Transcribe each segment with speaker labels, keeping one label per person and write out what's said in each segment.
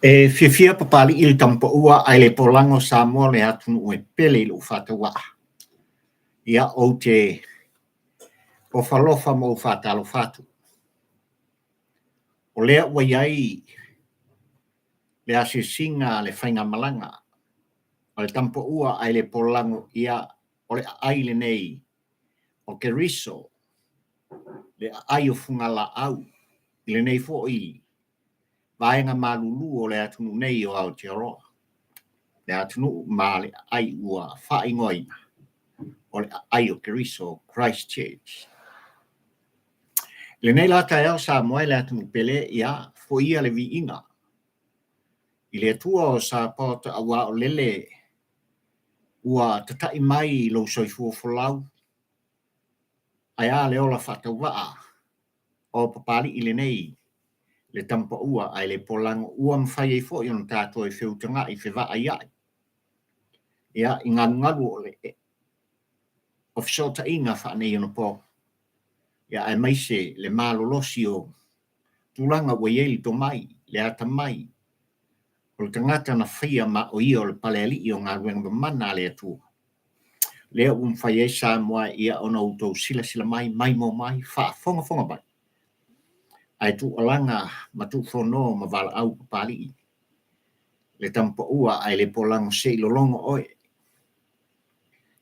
Speaker 1: E fiafia Papali'i le Tamapaua ae le polaga o Samoa le atunuu e pele i lou faatauaa. Ia, ou te ofo alofa ma ou faatalofa atu. O lea ua i ai le asiasiga a le faigamalaga a le Tamapaua ae le polago, ia, o le aai lenei o Keriso, le aai o fugalaau i lenei foi vaega malulu o le atunuu nei o Aotearoa, le atunuu ma le aai ua faaigoaina o le aai o Keriso, Christchurch. I lenei la taeao Samoa e le atunuu pele, ia foia le viiga i le Atua o Sapaota aua o lele ua tatai mai lou soifua folau ae a le ola faatauvaa o Papali'i lenei, le Tamapaua ae le polago ua mafai ai foi ona tatou e feutaga'i fevaaia'i ia i galugalu o le o fesootaiga faaneionapo ia aemaise le malolosi o tulaga ua i ai le tomai, le atamai o le tagata na faia ma o ia o le palealii o galuega mamana a le Atua. Lea ua mafai ai Samoa ia ona outou silasila mai, maimoa mai, faafogafoga mai, ae tuualaga ma tuufono ma valaau Papali'i le Tamapaua ae le polago se i lologo oe,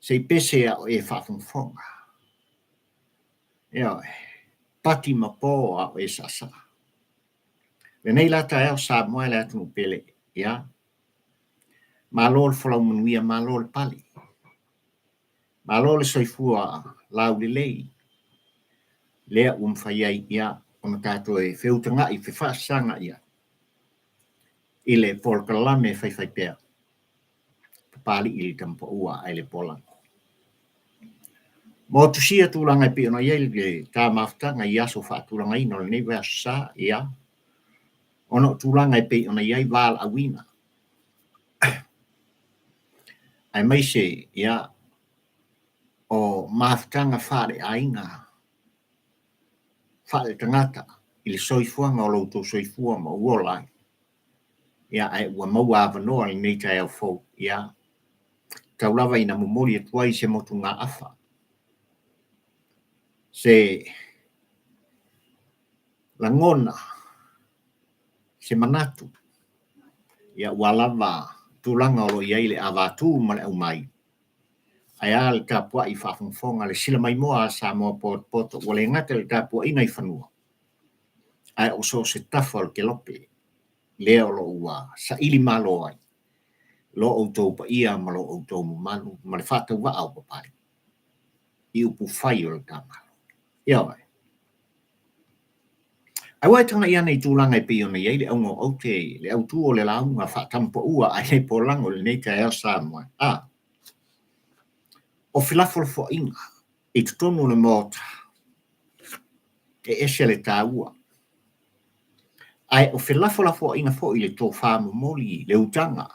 Speaker 1: se i pese a o e faafogafoga. Ioe, pati ma po a o e saasaa. Lenei la taeao Samoa e le atunuu pele, ia, malo le folau manuia, malo le pale, malo le soifua laulelei, lea ua mafai ai ia ona tatou e feutaga'i fefaasaga'i ai i le polokalame faifaipea Papali'i le Tamapaua ae le Polago. Motusia tulaga e pei ona i ai le ta mafutaga i aso faatulagaina o lenei vaiaso sa, ia, ona o tulaga e pei ona i ai valaauina, aemaise ia o mafutaga faaleaiga, faaletagata i le soifuaga o lo outou soifua ma ou ola ai. Ia, ae ua maua avanoa i lenei taeao fou, ia, tau lava ina momoli atu ai se motugaafa, se lagona, se manatu, ia ua lava tulaga o lo o i ai le avatu ma le aumai, ae a le tapuai faafogafoga, le silamaimoa a Samoa potopoto ua le gata i le tapuaiga i fanua, ae o so o se tafa o le kelope lea o lo o ua saili malo ai lo outou paia ma lo outou mamalu ma le faatauvaa o Papalii i upufai o le ta Malo. Ioe. Ae ua e tagai ane i tulaga e pei ona i ai le auga o aute, le autu o le lauga faatamapaua ae le polago i lenei taeao Samoa. A, o felafolafoaiga i totonu o le Maota, e ese le taua. Ae o felafolafoaiga foi i le tofa momoli, le utaga,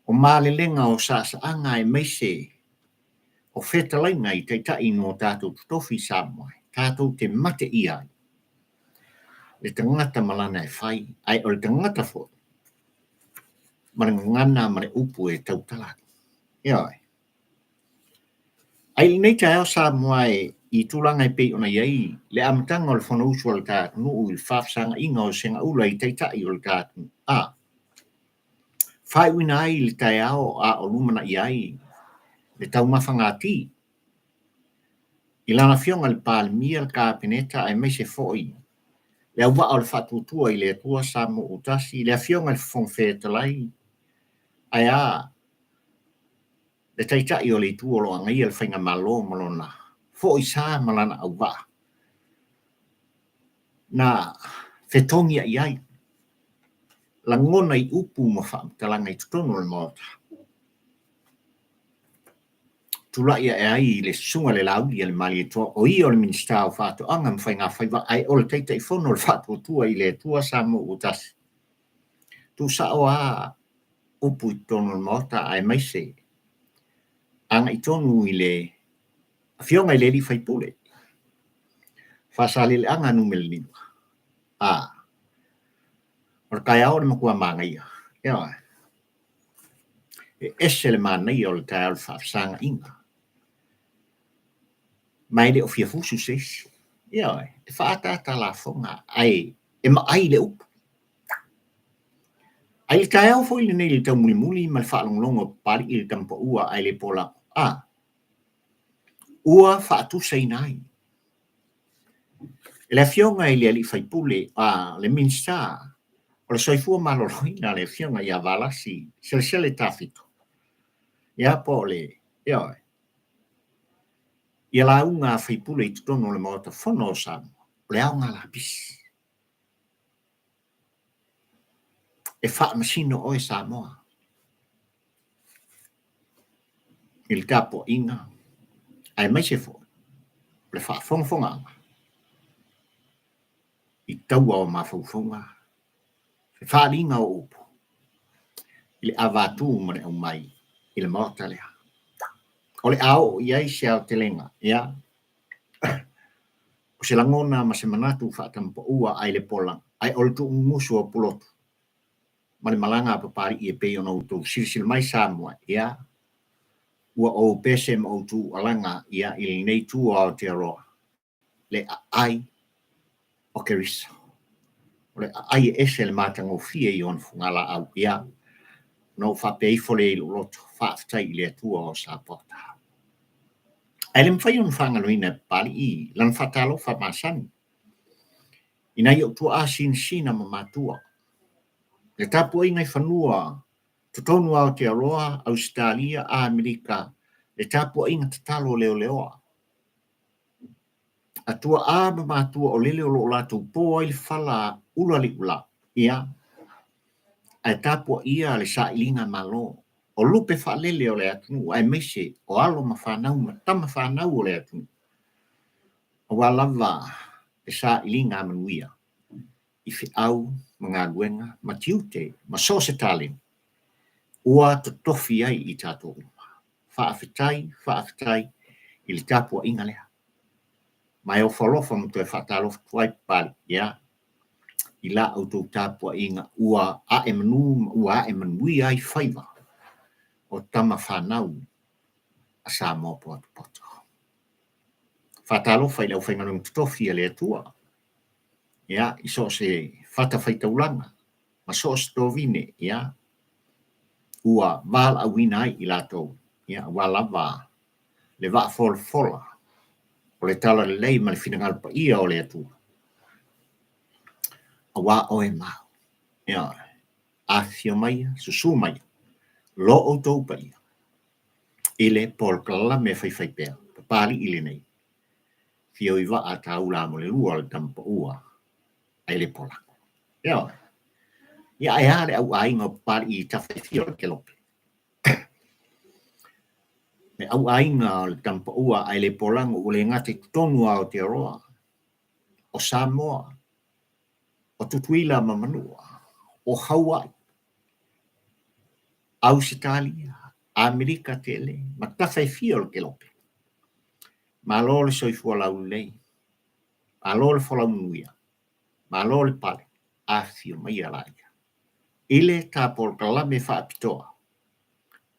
Speaker 1: o malelega o saasaaga aemaise o fetalaiga i taitai no tatou totofi i Samoa, tatou te mateia ai le tagata ma lana e fai, ae o le tagata foi ma le gagana ma le upu e tautala ai. Ioe. Ae i lenei taeao Samoa e i tulaga e pei ona i ai le amataga o le Fonousu a le ta atunuu i le faafesagaina o segaula i taitai o le ta atunuu, a faaiuina ai le taeao a o lumanai ai le taumafagati i lana Afioga i le Palemia, le Kapeneta aemaise foi le auvaa o le Faatuatua i le Atua Samoa ua Tasi, le Afioga i le Fofoga Fetalai, ae a le Taitai o le Itu o lo o agaia le Faigamalo ma lona foi sa ma lana auvaa, na fetogiai ai lagona i upu ma faamatalaga i totonu o le Maota. Tulai ae ai le Susuga i le Laauli a le Malietoa, o ia o le Minisita o Faatoaga ma Faigafaiva, ae o le Taitaifono o le Faatuatua i le Atua Samoa ua Tasi. Tuusao a upu i totonu o le Maota aemaise agai tonu i le Afioga i le alii faipule, Faasaleleaga Nu.5. A. O le taeao o le matua manaia. Ioe. E ese le manaia o le taeao o le faafesagaina. Ma e le o fia fusu se isi. Ioe. E faaataata lafoga ae e maai le upu. Ae i le taeao foi lenei i le taumulimuli ma le faalogologo o Papalii i le tama paua ae le polago, a, ua faatusaina ai e le Afioga i le alii faipule, a, le Minisita o le Soifua Maloloina, le Afioga ia Valasi Selesele Tafito, ia po o le, ioe, ia lauga a faipule i totonu o le Maota Fono o Samoa, o le aoga lapisi. E faamasino oe Samoa i le tapuaiga aemaise foi o le faafogafogaaga i taua o mafaufauga, fefaaliga o upu i le avatu ma le aumai i le Maota lea. O le a oo i ai se aotelega, ia, O se lagona ma se manatu faatamapaua ae le pola, ae o le tuumumusu o Pulotu ma le malaga a Papalii e pei ona outou silasila mai Samoa, ia, ua ou pese ma ou tuualaga, ia, i lenei itu o Aotearoa, le aai o Keriso. O le aai e ese le matagofie i ona fugalaau, ia, ona ou faapea ifo lea i lou loto, faafetai i le Atua o Sapota. Ae le mafai ona faagaloina e Papalii lana faatalofa masani i nai ou tuaa sinasina ma matua. Le tapuaiga i fanua totonu o Aotearoa, Ausetalia, Amerika, le tapuaiga tatalo leoleoa a tuaa ma matua o lele o lo o latou po ai le fala ula liula, ia, ae tapuaia le sailiga malo o lupe faalele o le atunuu aemaise o alo ma fanau ma tama fanau o le atunuu, aua lava le sailiga manuia i feau ma galuega ma tiute ma so o se taleni ua totofi ai i tatou uma. Faafetai, faafetai i le tapuaiga lea. Ma e ofo alofa ma toe faatalofa atu ai Papalii, ia, i la outou tapuaiga ua ae manu ma ua ae manuia ai faiva o tama fanau a Samoa potopoto. Faatalofa i le aufaigaluega totofi a le Atua, ia, i so o se fatafaitaulaga ma so o se tovine, ia, ua valaauina ai i latou, ia, aua lava le vaa folafola o le talalelei ma le finagalo paia o le Atua, aua oe ma au. Ioe, afifio maia, susu maia, lo outou paia i le polokalame faifaipea Papalii lenei, fio i vaa taula mo le lua o le tama paua ae le polago. Ioe, ia ae a le au aiga o Papalii i tafa e fia o le kelope? Le au aiga o le tama paua ae le polago ua le gata i totonu o Aotearoa, o Samoa, o Tutuila ma Manua, o Haua'i, Ausetalia, Amerika tele ma tafa e fia o le kelope. Malo le soifua laulelei, malo le folau manuia, malo le pale, afifio maia laia. I le ta polokalame faapitoa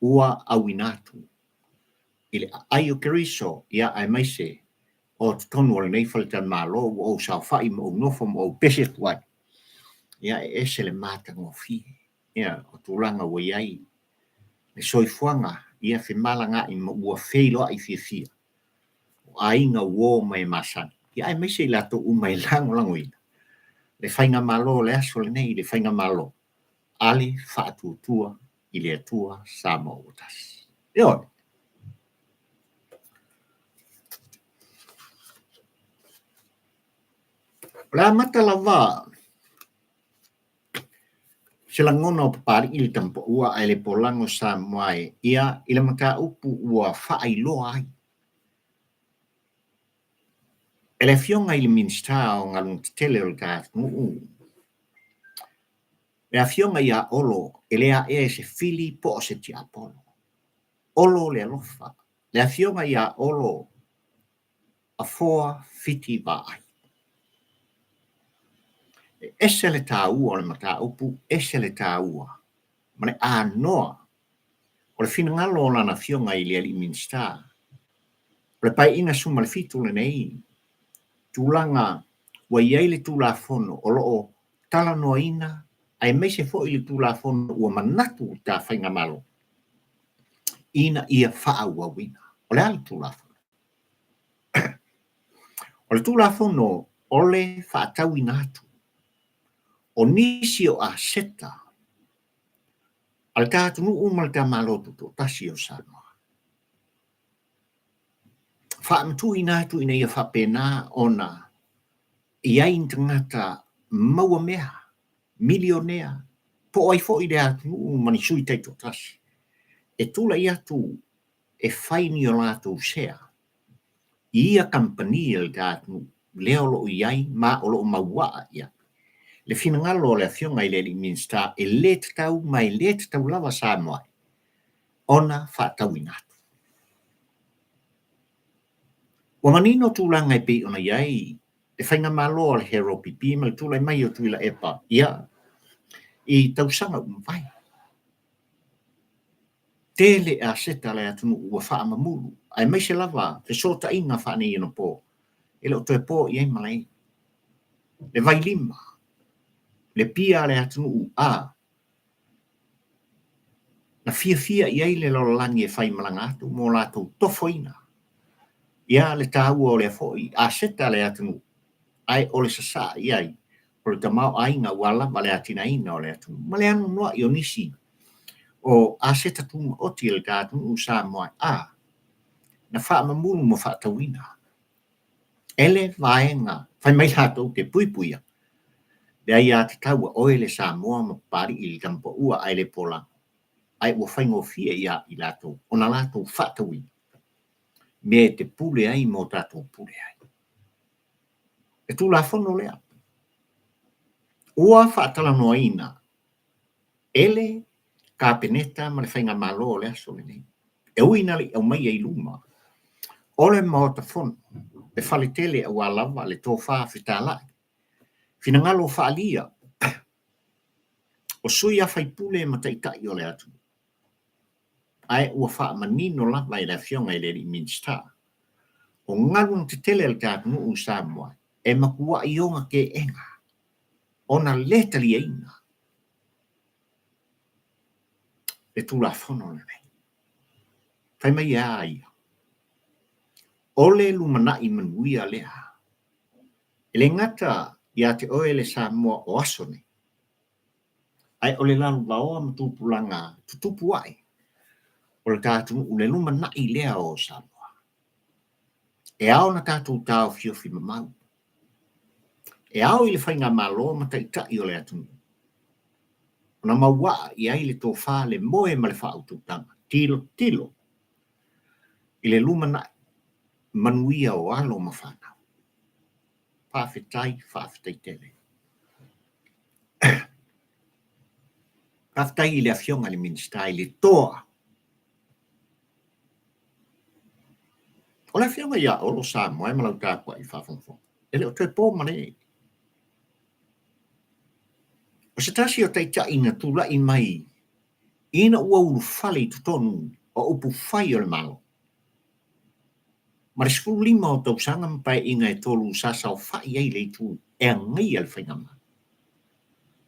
Speaker 1: ua auina atu i le aai o Keriso, ia aemaise o totonu o lenei faletalimalo ua ou saofai ma ou nofo ma ou pese atu ai, ia e ese le matagofie, ia o tulaga ua i ai le soifuaga, ia femalagaai ma ua feiloai fiafia o aiga uo ma e masani, ia aemaise i latou uma e lagolagoina le faigamalo o le aso lenei, le faigamalo a le Faatuatua i le Atua Samoa ua Tasi. Ioe. O le amata lava se lagona o Papalii le tama paua ae le polago Samoa e ia i le mataupu ua faailoa ai e le Afioga i le Minisita o Galuega Tetele o le ta atunuu, le Afioga ia Olo e le aea e se fili po o se tiapolo. Olo le alofa, le Afioga ia Olo Afoa Fiti Vaai. E ese le taua o le mataupu, ese le taua ma le anoa o le finagalo o lana Afioga i le Alii Minisita. O le Paeaiga 17 lenei, tulaga ua i ai le Tulafono o lo o talanoaina aemaise foi le Tulafono ua manatu le ta Faigamalo ina ia faaauauina. O le a le Tulafono? O le Tulafono o le faatauina atu o nisi o aseta a le ta atunuu ma le ta Malo Tutoatasi o Samoa. Faamatuuina atu ina ia faapena ona i ai ni tagata maua mea, milionea, po o ai foi le atunuu ma ni sui taitoatasi e tulai atu e fai ni o latou sea i ia kamupani a le ta atunuu lea o lo o i ai ma o lo o mauaa i ai le finagalo o le Afioga i le Alii Minisita e le tatau ma e le tatau lava Samoa ona faatauina atu. Ua manino tulaga e pei ona i ai le faigamalo a le HRPP ma le tulai mai o Tuilaepa ia i tausaga ua mavae. Tele aseta a le atunuu ua faamamulu, aemaise lava fesootaiga faaneionapo e le o toe po i ai malae. Le vailima, le pia a le atunuu a na fiafia i ai le lalolagi e faimalaga atu mo latou tofoina ia le taua o lea foi aseta a le atunuu, ae o le sasaa i ai o le tamaoaiga aua lava le atinaeina o le atunuu ma le anoanoai o nisi o aseta tumaoti a le ta atunuu Samoa a na faamamulu ma faatauina e le vaega fai mai latou te puipuia le aiatatau a oe le Samoa ma Papalii le Tamapaua ae le Polago, ae ua faigofie ia i latou ona latou faatauina mea e te pule ai ma o tatou pule ai. Le Tulafono lea ua faatalanoaina e le Kapeneta ma le Faigamalo o le aso lenei, e ui ina le i aumaia i luma o le Maota Fono, le faletele aua lava le tofa fetalai, finagalo faaalia o sui usufono ma taitai o le atunuu, ae ua faamanino lava e le Afioga i le Alii Minisita, o galuega tetele a le ta atunuu i Samoa e matuai ona teena ona le taliaina le Tulafono lenei. Fai mai e a ia? O le lumanai manuia lea. E le gata ia te oe le Samoa o aso nei, ae o le lalovaoa ma tupulaga tutupu ae o le ta atunuu, le lumanai lea o Samoa. E ao ona tatou taofiofi mamau. E ao i le faigamalo ma taitai o le atunuu ona mauaa i ai le tofa, le moe ma le faautautaga, tilotilo i le lumanai manuia o alo ma fanau. Faafetai, faafetai tele. Faafetai i le Afioga i le Minisita i le toa. O le Afioga ia Olo Samoa ma lau tapuai faafogafoga, e le o toe po malae. O se tasi o taitai na tulai mai ina ua ulufale i totonu o upu fai o le Malo. Ma le 15 o tausaga ma paeaiga e tolu sa saofai ai le itu e agaia le faigamalo,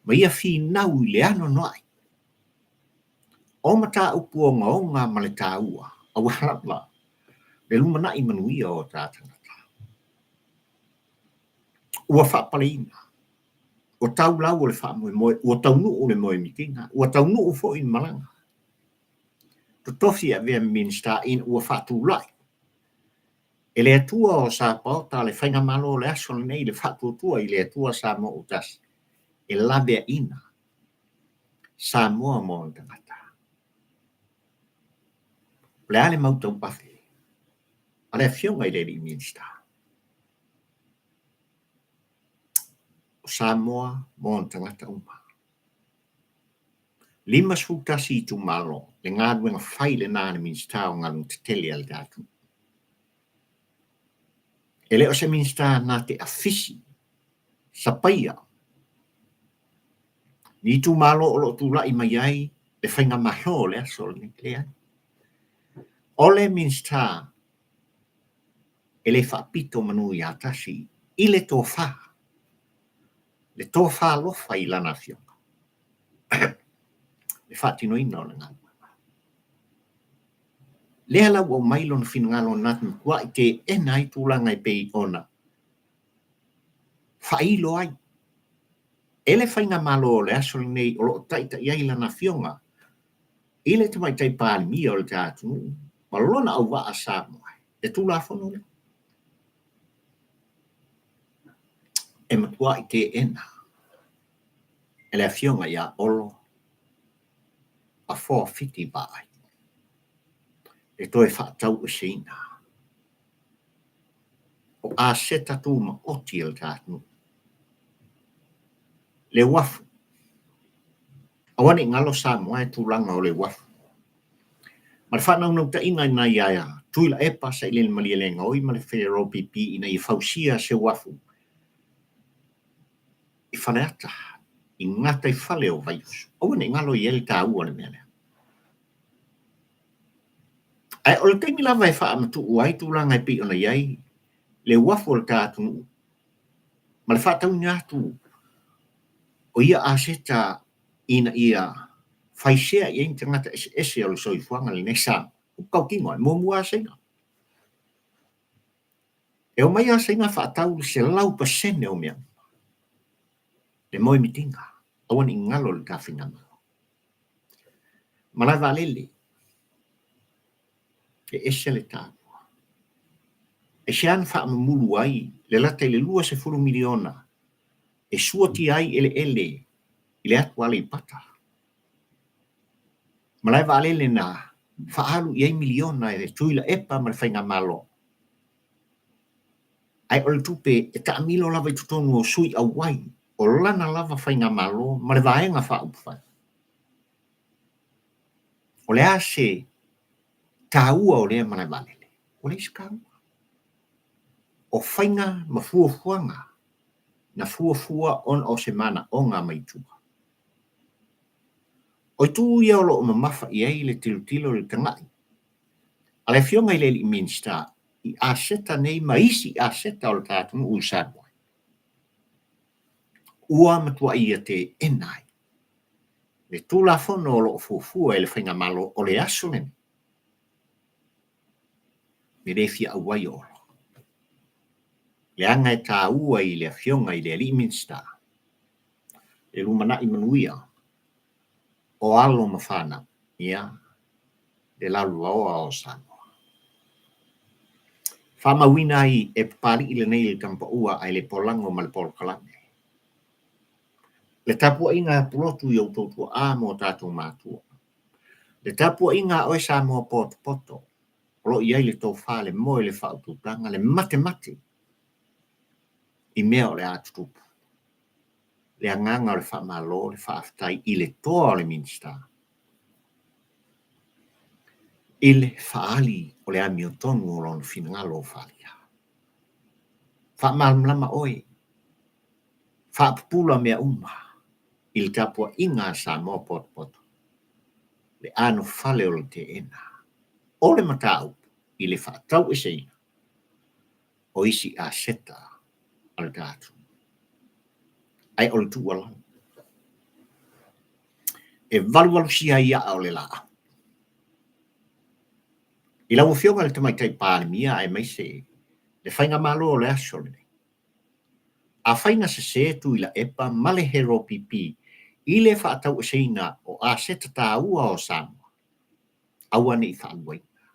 Speaker 1: ma ia finau i le anoanoai o mataupu ogaoga ma le taua aua lava le lumanai manuia o ta tagata. Ua faapaleina, ua tau lau o le faamoemoe, ua taunuu le moe mitina, ua taunuu foi le malaga. Totofi e avea ma Minisita ina ua faatulai e le Atua o Sapaota le Faigamalo o le aso lenei le faatuatua i le Atua Samoa ua tasi e laveaina Samoa ma ona tagata. O le a le mau tauave a le Afioga i le Alii Minisita? O Samoa ma ona tagata uma. 51 itumalo, le galuega fai lena a le Minisita o Galuega Tetele a le tatou. E le o se Minisita na te afisi, sapaia. Ni itumalo o lo o tulai mai ai le faigamalo o le aso lenei. Leai. O le Minisita e le faapito manu ia tasi i le tofa, le tofa alofa i lana afioga, le faatinoina o le galuega. Lea la ua aumai lona finagalo na te matuai teena ai tulaga e pei ona faailo ai e le faigamalo o le aso lenei o lo o taitai ai lana afioga i le Tamaitai Palemia o le ta atunuu ma lona auvaa Samoa le Tulafono lea. E matuai teena e le afioga ia Olo Afoa Fiti Vaai le toe faataueseina o aseta tumaoti a le ta atunuu. Le uafu. Aua ne i galo Samoa e tulaga o le uafu. Ma le faanaunautaiga ina ia Tuilaepa Sailele Malielegaoi ma le FROPP ina ia fausia se uafu i Faleata, i gataifale o Vaiusu. Aua ne i galo i ai le taua o le mea lea. Ae o le taimi lava e faamatuu ai tulaga e pei ona i ai le uafu o le ta atunuu ma le faatauina atu o ia aseta ina ia fai sea i ai ni tagata eseese o le soifuaga lenei Samoa. Upu tautino e muamua lava Saina. E omai lava Saina faatau le 100% o mea uma. Le moemitiga, aua ne i galo i le ta faigamalo. Malae vaalele, e ese le taua. Aisea na faamamulu ai le lata i le 20 miliona e suatia ai eleele i le atu Aleipata? Malae vaalele na faaalu i ai miliona e Tuilaepa ma le faigamalo, ae o le tupe e taamilo lava i totonu o sui auai o lana lava faigamalo ma le Vaega Faaupufai. O le a se taua o lea malae vaalele? Ua leai se taua. O faiga ma fuafuaga na fuafua ona o se manaoga mai tua. O itu ia o lo o mamafa i ai le tilotilo i le tagai a le Afioga i le Alii Minisita i aseta nei ma isi aseta o le ta atunuu i Samoa. Ua matuai ia teena ai le Tulafono o lo o fuafua e le Faigamalo o le aso lenei, e le fia auai o Olo, leaga e taua i le Afioga i le Alii Minisita le lumanai manuia o alo ma fanau, ia, le lalolaoa o Samoa. Faamauina ai e Papalii lenei le Tamapaua ae le polago ma le polokalame. Le tapuaiga a Pulotu i outou tuaa ma o tatou matua. Le tapuaiga a oe Samoa potopoto, o lo o i ai le tofa, le moe, le faautautaga, le matemate i mea o le a tutupu. Le agaga o le faamalo, le faafetai i le toa o le Minisita i le faaali o le amiotonu o lona finagalo o faaalia. Faamalamalama oe Faapupula mea uma i le tapuaiga a Samoa potopoto, le anofale o le teena o le mataupu i le faataueseina o isi aseta a le ta atunuu. Ae o le tuualalo, e valuvalusia ai aa o le laau. I lau Afioga i le Tamaitai Palemia aemaise le Faigamalo o le aso lenei, Afai na sese Tuilaepa ma le HRPP i le faataueseina o aseta taua o Samoa, aua ne i faaluaina,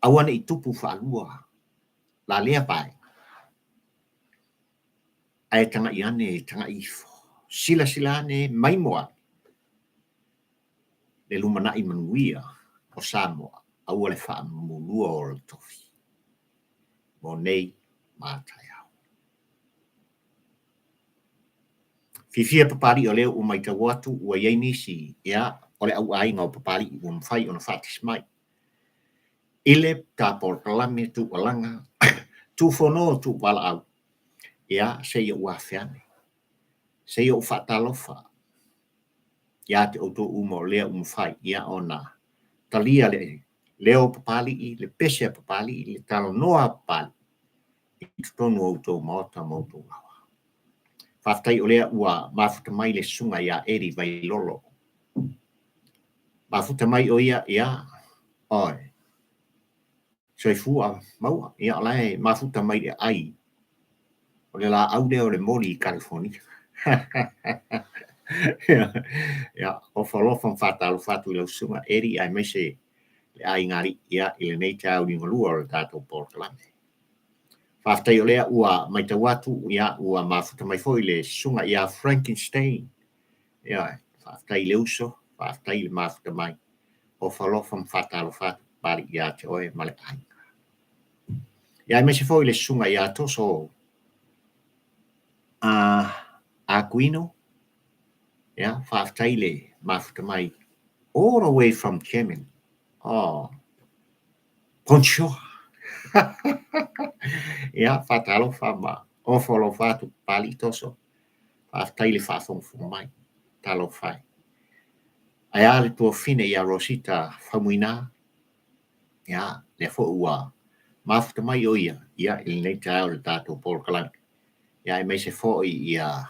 Speaker 1: aua ne i tupu faalua la lea vaega. Ae tagai ane, tagai ifo, silasila ane, maimoa ane le lumanai manuia o Samoa, aua le faamulua o le tofi. mo nei ma a taeao. Fiafia Papalii o lea ua matau atu ua i ai nisi, ia, o le au aiga o Papalii ua mafai ona faatasi mai i le ta polokalame tuualaga, tuufono, tuuvalaau, ia, se i ou afe ane, se i ou faatalofa. Ia te outou uma o lea ua mafai ia ona talia le leo o Papalii, le pese a Papalii, le talanoa a Papalii i totonu o outou maota ma outou laoa. Faafetai o lea ua mafuta mai le susuga ia Eddie Vailolo. Mafuta mai o ia, ia, oi, soifua maua, ia o la e mafuta mai le ai o le laau lea o le moli i California. Ia, ofa alofa ma faatalofa atu i lau susuga Eddie aemaise le aiga alii ia, i lenei taeao liugalua o le tatou polokalame. Faafetai o lea ua matau atu ia, ua mafuta mai foi le susuga ia Frankenstein. Ia, faafetai i le uso, faafetai i le mafuta mai. Ofa alofa ma faatalofa atu Papalii ia te oe ma le aiga. Ia aemaise foi le susuga ia Toso Aquino. Ia, faafetai le mafuta mai all the way from Germany. Oh, bonjour. Ia, faatalofa ma ofo alofa atu Papalii Toso. Faafetai le faafogafoga mai. Talofa e. Ae a le tuafafine ia Rosita Faumuina? Ia, lea foi ua mafuta mai o ia, ia, i lenei taeao i le tatou polokalame. Ia, aemaise foi ia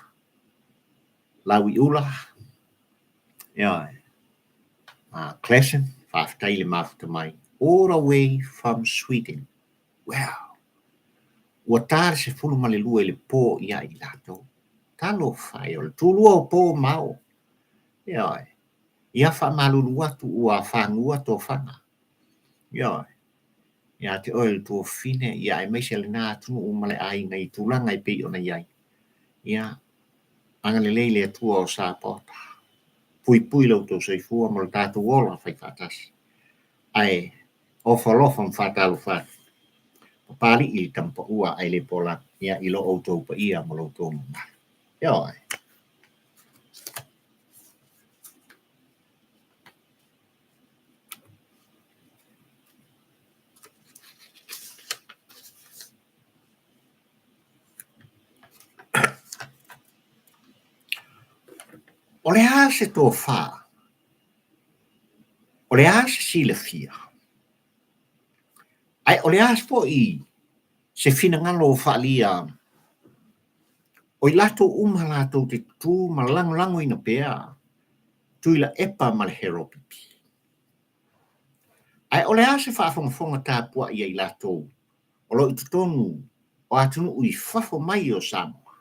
Speaker 1: Lauiula, ia, Classen, faafetai le mafuta mai, all the way from Sweden. Wow! Ua ta le 12 i le po ia i latou. Talofa e, o le tulua o po ma ao. Ioe. Ia faamalulu atu ua fagua tofaga. Ioe. Ia te oe le tuafafine, ia aemaise lena atunuu ma le aiga i tulaga e pei ona i ai. Ia, agalelei le Atua o Sapaota. Puipui lo outou soifua ma lo tatou ola faifaatasi. Ae ofo alofa ma faatalofa atu. Papalii le tama paua ae le pola, ia, i lo outou paia ma lo outou mamalu. Ioe. O le a se tofa? O le a se silafia? Ae o le a foi se finagalo o faaalia o i latou uma latou te tutū ma lagolagoina pea Tuilaepa ma le Heropipi? Ae o le a se faafogafoga tapuai a i latou o lo o i totonu o atunuu i fafo mai o Samoa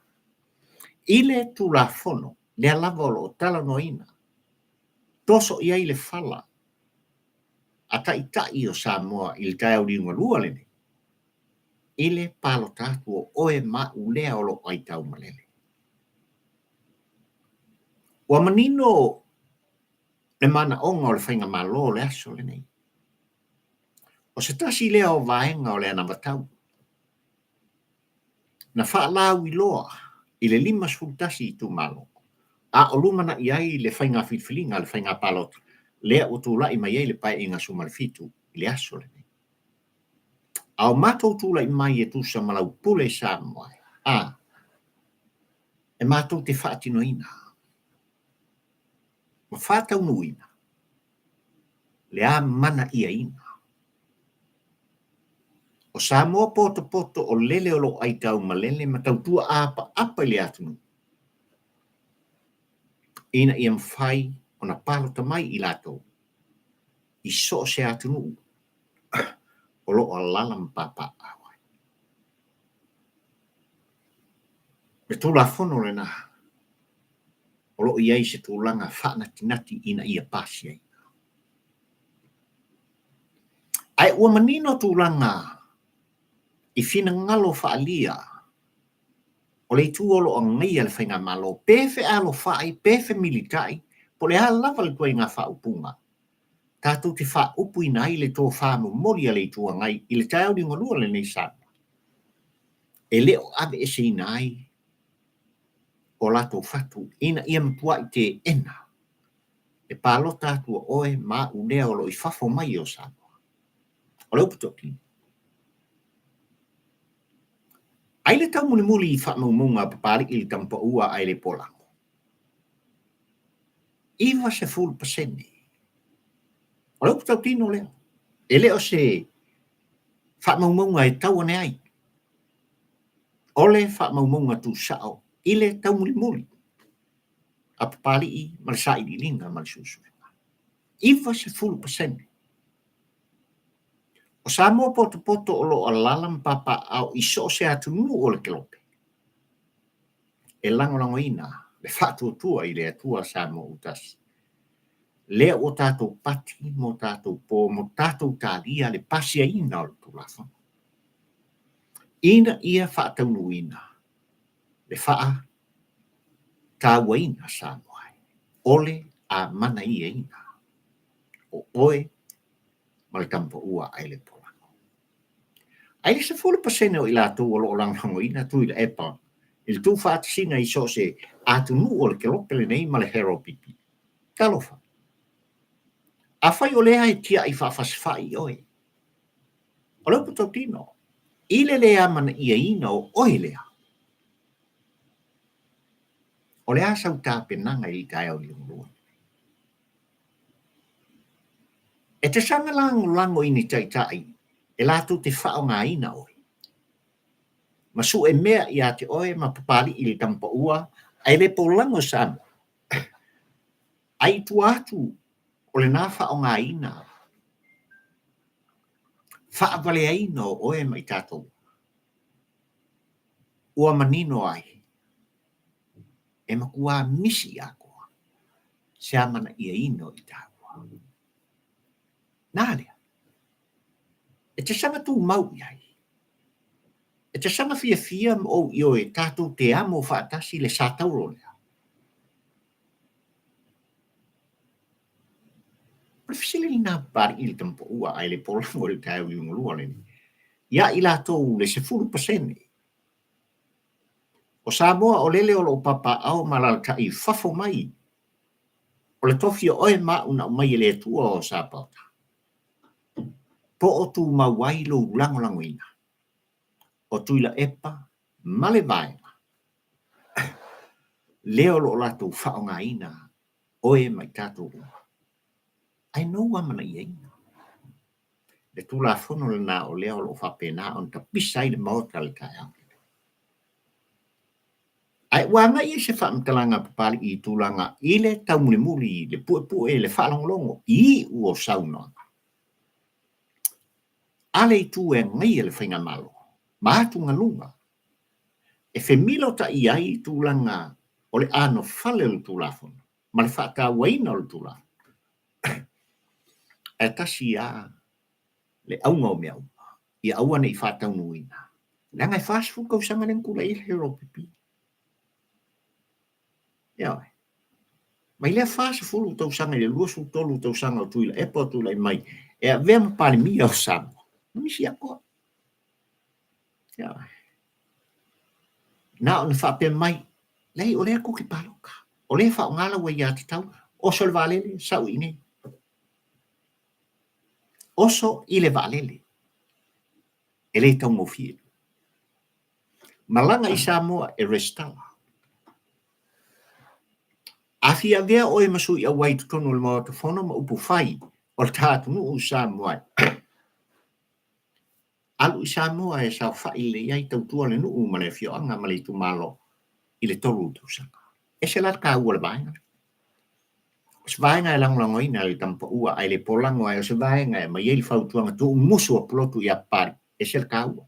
Speaker 1: i le Tulafono lea lava o lo o talanoaina, toso i ai le fala a taitai o Samoa i le taeao liugalua lenei, i le palota atu o oe ma au lea o lo o aitau malele? Ua manino le manaoga o le faigamalo o le aso lenei. O se tasi lea o vaega o le anavatau na faalauiloa i le 51 itumalo, a o lumanai ai le faiga filifiliga a le faiga palota lea ua tulai mai ai le Paeaiga 17 i le aso lenei. A o matou tulai mai e tusa ma lau pule Samoa e, a, e matou te faatinoina ma faataunuuina le amanaiaina o Samoa potopoto o lele o lo o aitau malele ma tautua apaapa i le atunuu ina ia mafai ona palota mai i latou i so o se atunuu o lo o alaala ma papaaao ai. Le Tulafono lena o lo o i ai se tulaga faanatinati ina ia pasiaina. Ae ua manino tulaga i finagalo faaalia o le itu o lo o agaia le faigamalo, pe fealofai, pe femilitai, po o le a lava le ituaiga faaupuga, tatou te faaupuina ai le tofa momoli a le Itu Agai i le taeao liugalua lenei Samoa, e le o aveeseina ai o latou fatu ina ia matuai teena le palota atu a oe ma au lea o lo o i fafo mai o Samoa. O le upu toatino. Ai le taumulimuli i faamaumauga a Papalii i le tama paua ae le polago. 90%. O le upu tautino lea, e le o se faamaumauga e tau ane ai. O le faamaumauga tuusao i le taumulimuli a Papalii ma le sailiiliga ma le suesuega. 90%. O Samoa potopoto o lo o alaala ma papaaao i so o se atunuu o le kelope, e lagolagoina le faatuatua i le Atua Samoa ua tasi, lea ua tatou pati mo tatou po mo tatou talia le pasiaina o le Tulafono, ina ia faataunuuina le faatauaina Samoa o le amanaiaina o oe ma le tamapaua a le polago. Ae i le 10% o i latou o lo o lagolagoina Tuilaepa i le tuufaatasiga i so o se atunuu o le kelope lenei ma le HRPP. Talofa! Afai o lea e tiai faafasafai oe, o le upu tautino, i le le amanaiaina o oe lea, o le a sau tapenaga i le taeao liugalua lenei? E te saga lagolago i ni taitai e latou te faaaogaina oe, ma sue mea ia te oe ma Papalii i le tamapaua ae le polago Samoa. Ae i tua atu o lena faaaogaina faavaleaina o oe ma i tatou ua manino ai e matua misi atoa se amanaiaina o i taua. Na lea, e te saga tumau i ai, e te saga fiafia ma ou ioe tatou te amo faatasi le satauro lea. O le fesili lena Papalii i le tamapaua ae le polago i le taeao liugalua lenei. Ia i latou le 10% O Samoa o lele o lo o papaaao ma alaalatai i fafo mai o le tofi o oe ma au na aumai e le Atua o Sapaota, po o tumau ai lou lagolagoina o Tuilaepa ma le Vaega lea o lo o latou faaaogaina oe ma i tatou uma, ae nou amanaiaina. Le Tulafono lena o lea o lo o faapena ona tapisa ai le Maota i le taeao lenei. Ae ua agai ai se faamatalaga a Papalii i tulaga i le taumulimuli, le puepue, le faalogologo i iu o saunoaga a le itu e agaia le faigamalo ma atugaluga e femilotai ai tulaga o le anofale o le Tulafono ma le faatauaina o le Tulafono. Ae tasi lava le auga o mea uma, ia aua ne i faataunuuina, leaga e 40 tausaga lea na tulai ai le HRPP. Ioe. Mai lea 40 tausaga i le 23 tausaga o Tuilaepa o tulai mai e avea ma Palemia o Samoa, na misi atoa. Ioe. Na ona faapea mai, leai, o lea tou te palota, o lea e faaaoga lau aiatatau, oso i le vaalele, sau i inei. Oso i le vaalele, e le taugofie. Malaga i Samoa e resitala. A fia avea oe ma sui auai i totonu o le Maota Fono ma upu fai o le ta atunuu Samoa, Alu i Samoa e saofai lelei ai, tautua le nuu ma le afioaga ma le itumalo i le 3 tausaga. Ese la le taua o le vaega lea. O se vaega e lagolagoina e le tamapaua ae le polago ae o se vaega e aumai ai le fautuaga tuumusu a Pulotu ia Papalii. Ese le taua.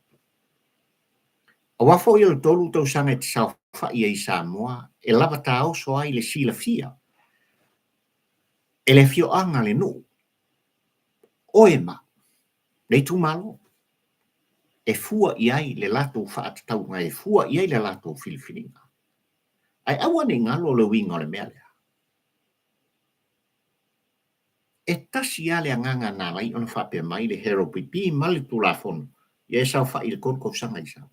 Speaker 1: Aua foi o le 3 tausaga e te saofai ai i Samoa e lava taoso ai le silafia e le afioaga le nuu, oe ma le itumalo e fua i ai le latou faatatauga, e fua i ai le latou filifiliga. Ae aua ne i galo le uiga o le mea lea. E tasi lava le agaga na ala ai ona faapea mai le HRPP ma le Tulafono ia e saofai i le 3 tausaga i Samoa.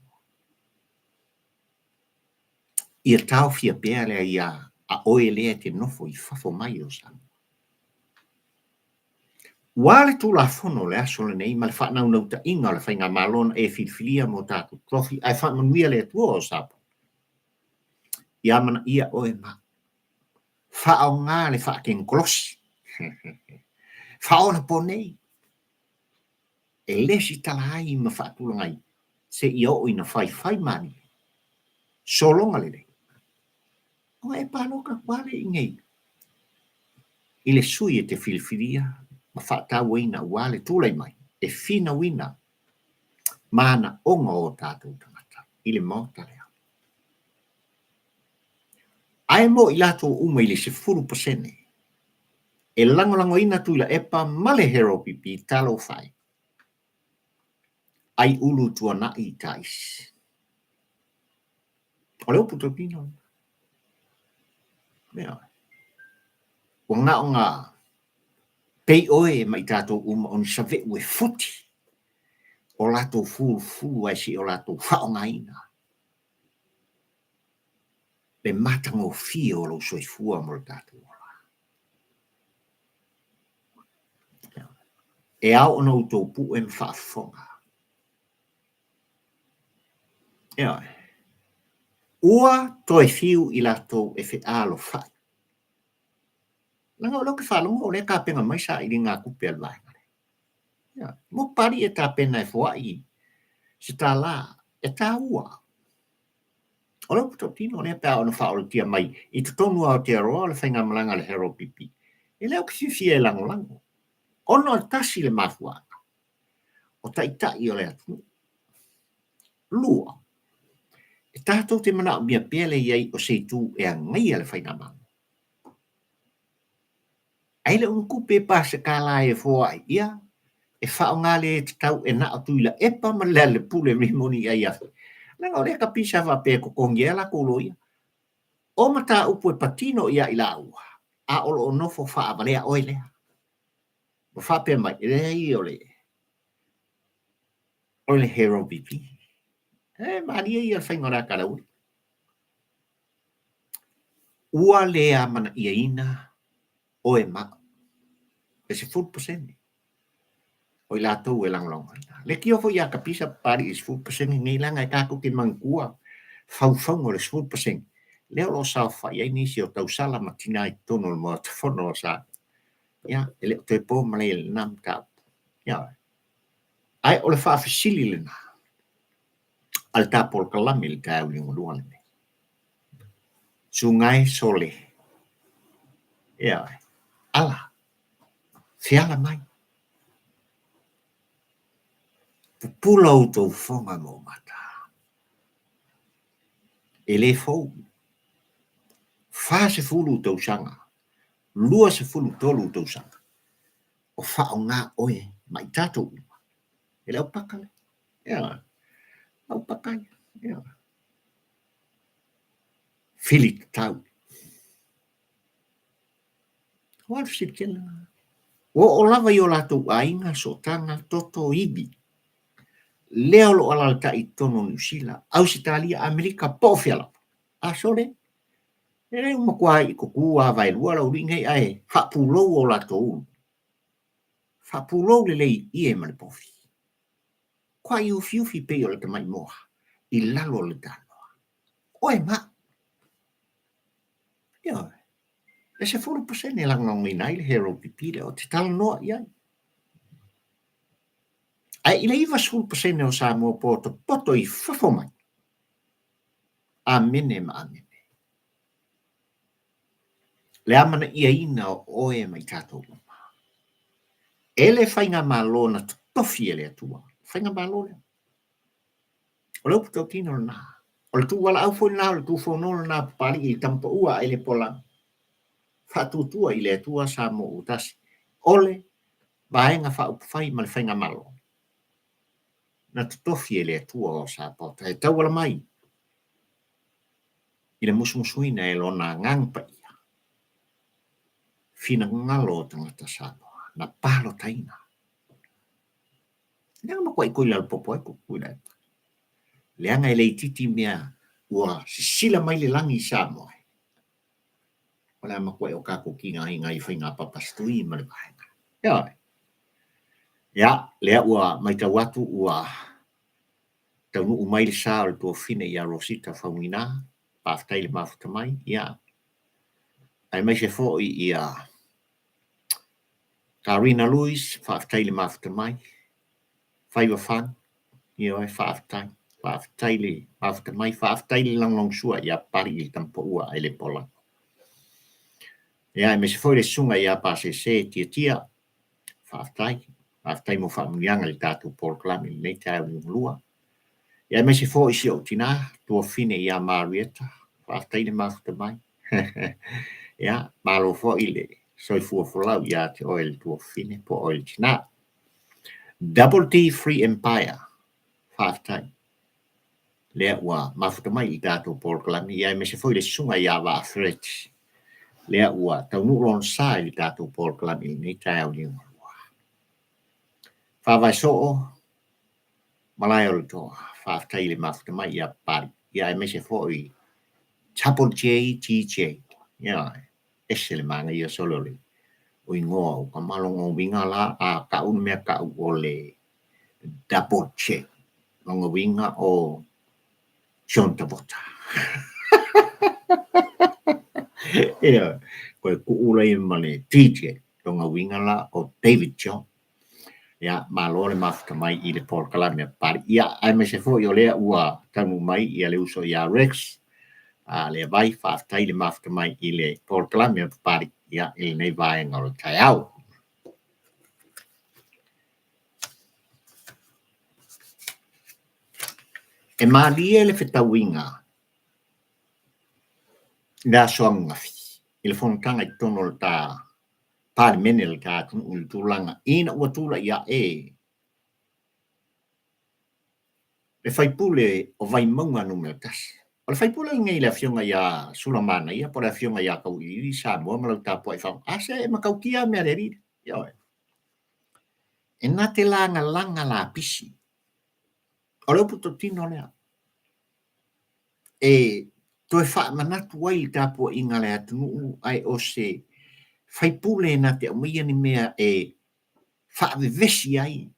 Speaker 1: Ia taofia pea le aia a oe lea e te nofo i fafo mai o Samoa. Ua le Tulafono o le aso lenei ma le faanaunautaiga o le Faigamalo na e filifilia mo tatou tofi ae faamanuia le Atua o Samoa. Ia amanaia oe ma au. Faaaoga le faatekonolosi. Faaonaponei e lesitala ai ma faatulaga ai seia oo ina faifai malie. Sologa lelei. Ona e palota atu lava lea i inei i le sui e te filifilia ma faatauaina aua le tulai mai e finauina manaoga o o tatou tagata i le Maota lea. Ae mo i latou uma i le 10% e lagolagoina Tuilaepa ma le HRPP talofa e, ai ulu tuanai i taisi. O le upu tautino lena. Ioe. Ua na o na pei oe ma i tatou uma o ni save'u e futi o latou fulufulu ae se i o latou faaaogaina le matagofie o lou soifua mo le tatou ola. E ao ona outou pue ma faafofoga. Ioe. Ua toe fiu i latou e fealofai. Leaga o lea ou te faalogo o lea e tapena mai sailiga tupe a le vaega lea. Ioe. Mo Papalii e tapena e foai se tala e taua. O le upu tautino lea pe a ona faaolatia mai i totonu o Aotearoa o le faigamalaga a le HRPP, e le o te fiafia e lagolago, ona e tasi le mafuaaga, o taitai o le atunuu. Lua, e tatou te manaomia pea le i ai o se itu e agaia le faigamalo. Ae le o ni tupe pa se tala e foai ia, e faaaoga le tatau e na o Tuilaepa ma Lealailepule mea moni ai afe. Leaga o lea kapisa faapea e totogi ai a latou loia. O mataupu e patino ia i laua, a o lo o nofo faavalea oe lea. Ua faapea mai, e leai o le o le Hero BP. E malie ia le faiga o le ata a le Ua le amanaiaina oe ma au. E 10% o i latou e lagolagoina. Leitio foi ia Kapisa Papalii i le 10% nei leaga e tatou te manatua faufauga o le 10% lea o lo o saofai ai nisi o tausala ma tina i totonu o le Maota Fono o Samoa. Ia, e le o toe po malae i lena mataupu. Ia, ae o le faafesili lena a le ta polokalame i le taeao liugalua lenei. Susuga e Sole, ioe, ala, feala mai, pupula outou fofoga ma ou mata. E le fou, 40 tausaga, 23 tausaga, o faaaoga oe ma i tatou uma e le aupaka lea. Ioe, aupaka ia. Ioe. Fili tatau. Ua le fesili tele lena. Ua oo lava i o latou aiga, sootaga, toto, ivi. Lea o lo o alalatai i totonu o Niu Sila, Ausetalia, Amerika, po o fea lava. A sole, e le ua matua itotu lava vaelua lau alii nei ae faapulou o latou ulu. Faapulou lelei i ie ma le povi. Kuai ufiufi pei o le tamai moa i lalo o le tanoa. Oe ma au. Ioe. E 10% e lagolagoina ai le Hero PP lea ou te talanoa i ai. Ae i le 90% o Samoa potopoto i fafo mai, Amene ma amene. Le amanaiaina o oe ma i tatou uma. E le faigamalo na totofi e le Atua, faigamalo lea. O le upu tautino lena. O le tuuvalaau foi lena, o le tuufono lena a Papalii i le tama paua a Ele Pola. Faatuatua i le Atua Samoa ua tasi. O le Vaega Faaupufai ma le Faigamalo na totofi e le Atua o Sapaota e tauala mai i le musumusuina e Lona Agaga Paia finagalo o tagata Samoa na palotaina. Leaga matuai toe lalopopo ai ko'u Tuilaepa. Leaga e le itiiti mea ua sisila mai le lagi i Samoa e. O le a matuai o tatou tigaina i faiga papasitui ma le vaega. Ioe. Ia, lea ua matau atu ua taunuu mai le sa o le tuafafine ia Rosita Faumuina. Faafetai le mafuta mai. Ia. Aemaise foi ia Karina Louis, faafetai i le mafuta mai. Faiva Fani, ioe, faafetai. Faafetai le mafuta mai, faafetai le lagolagosua ia Papalii i le Tamapaua ae le Pola. Ia, aemaise foi le susuga ia Pasese Tiatia, faafetai. Faafetai mo faamanuiaga i le tatou polokalame i lenei taeao liugalua. Ia, aemaise foi si ou tinā, tuafafine ia Marieta, faafetai le mafuta mai. Ia, malo foi le soifua folau ia te oe le tuafafine po o oe le tinā. Double D Free Empire, faafetai. Lea ua mafuta mai i le tatou polokalame, ia aemaise foi le susuga ia Vaa Fereti, lea ua taunuu lona sa i le tatou polokalame i lenei taeao liugalua. Faavae soo, Malae o le Toa, faafetai i le mafuta mai ia Papalii, ia aemaise foi Double JTJ. Ia, ese le manaia solo o le igoa o ka lona uiga la a tau le mea tau o le Double J. Lona uiga o John Travolta. Ia, toe tuu lea ma le TJ. Lona uiga la o David John. Ia, malo le mafuta mai i le polokalame a Papalii. Ia, aemaise foi o lea ua taunuu mai ia le uso ia Rex, a lea vai, faafetai le mafuta mai i le polokalame a Papalii, ia, i lenei vaega o le taeao. E malie le fetauiga i le aso ananafi i le fonotaga i totonu o le ta Palemene o le ta atunuu i le tulaga ina ua tulai ae le sui usufono o Vaimauga 1. O le sui usufono lenei le Afioga ia Sulamanaia po o le Afioga ia Tauiliili Samoa ma lau tapuai faafofoga. A se e matautia mea a le alii lea. Ioe. E na te lagalaga lapisi. O le upu tautino lea. E toe faamanatu ai le tapuaiga a le atunuu ae o se faipule na te aumaia ni mea e faavevesi ai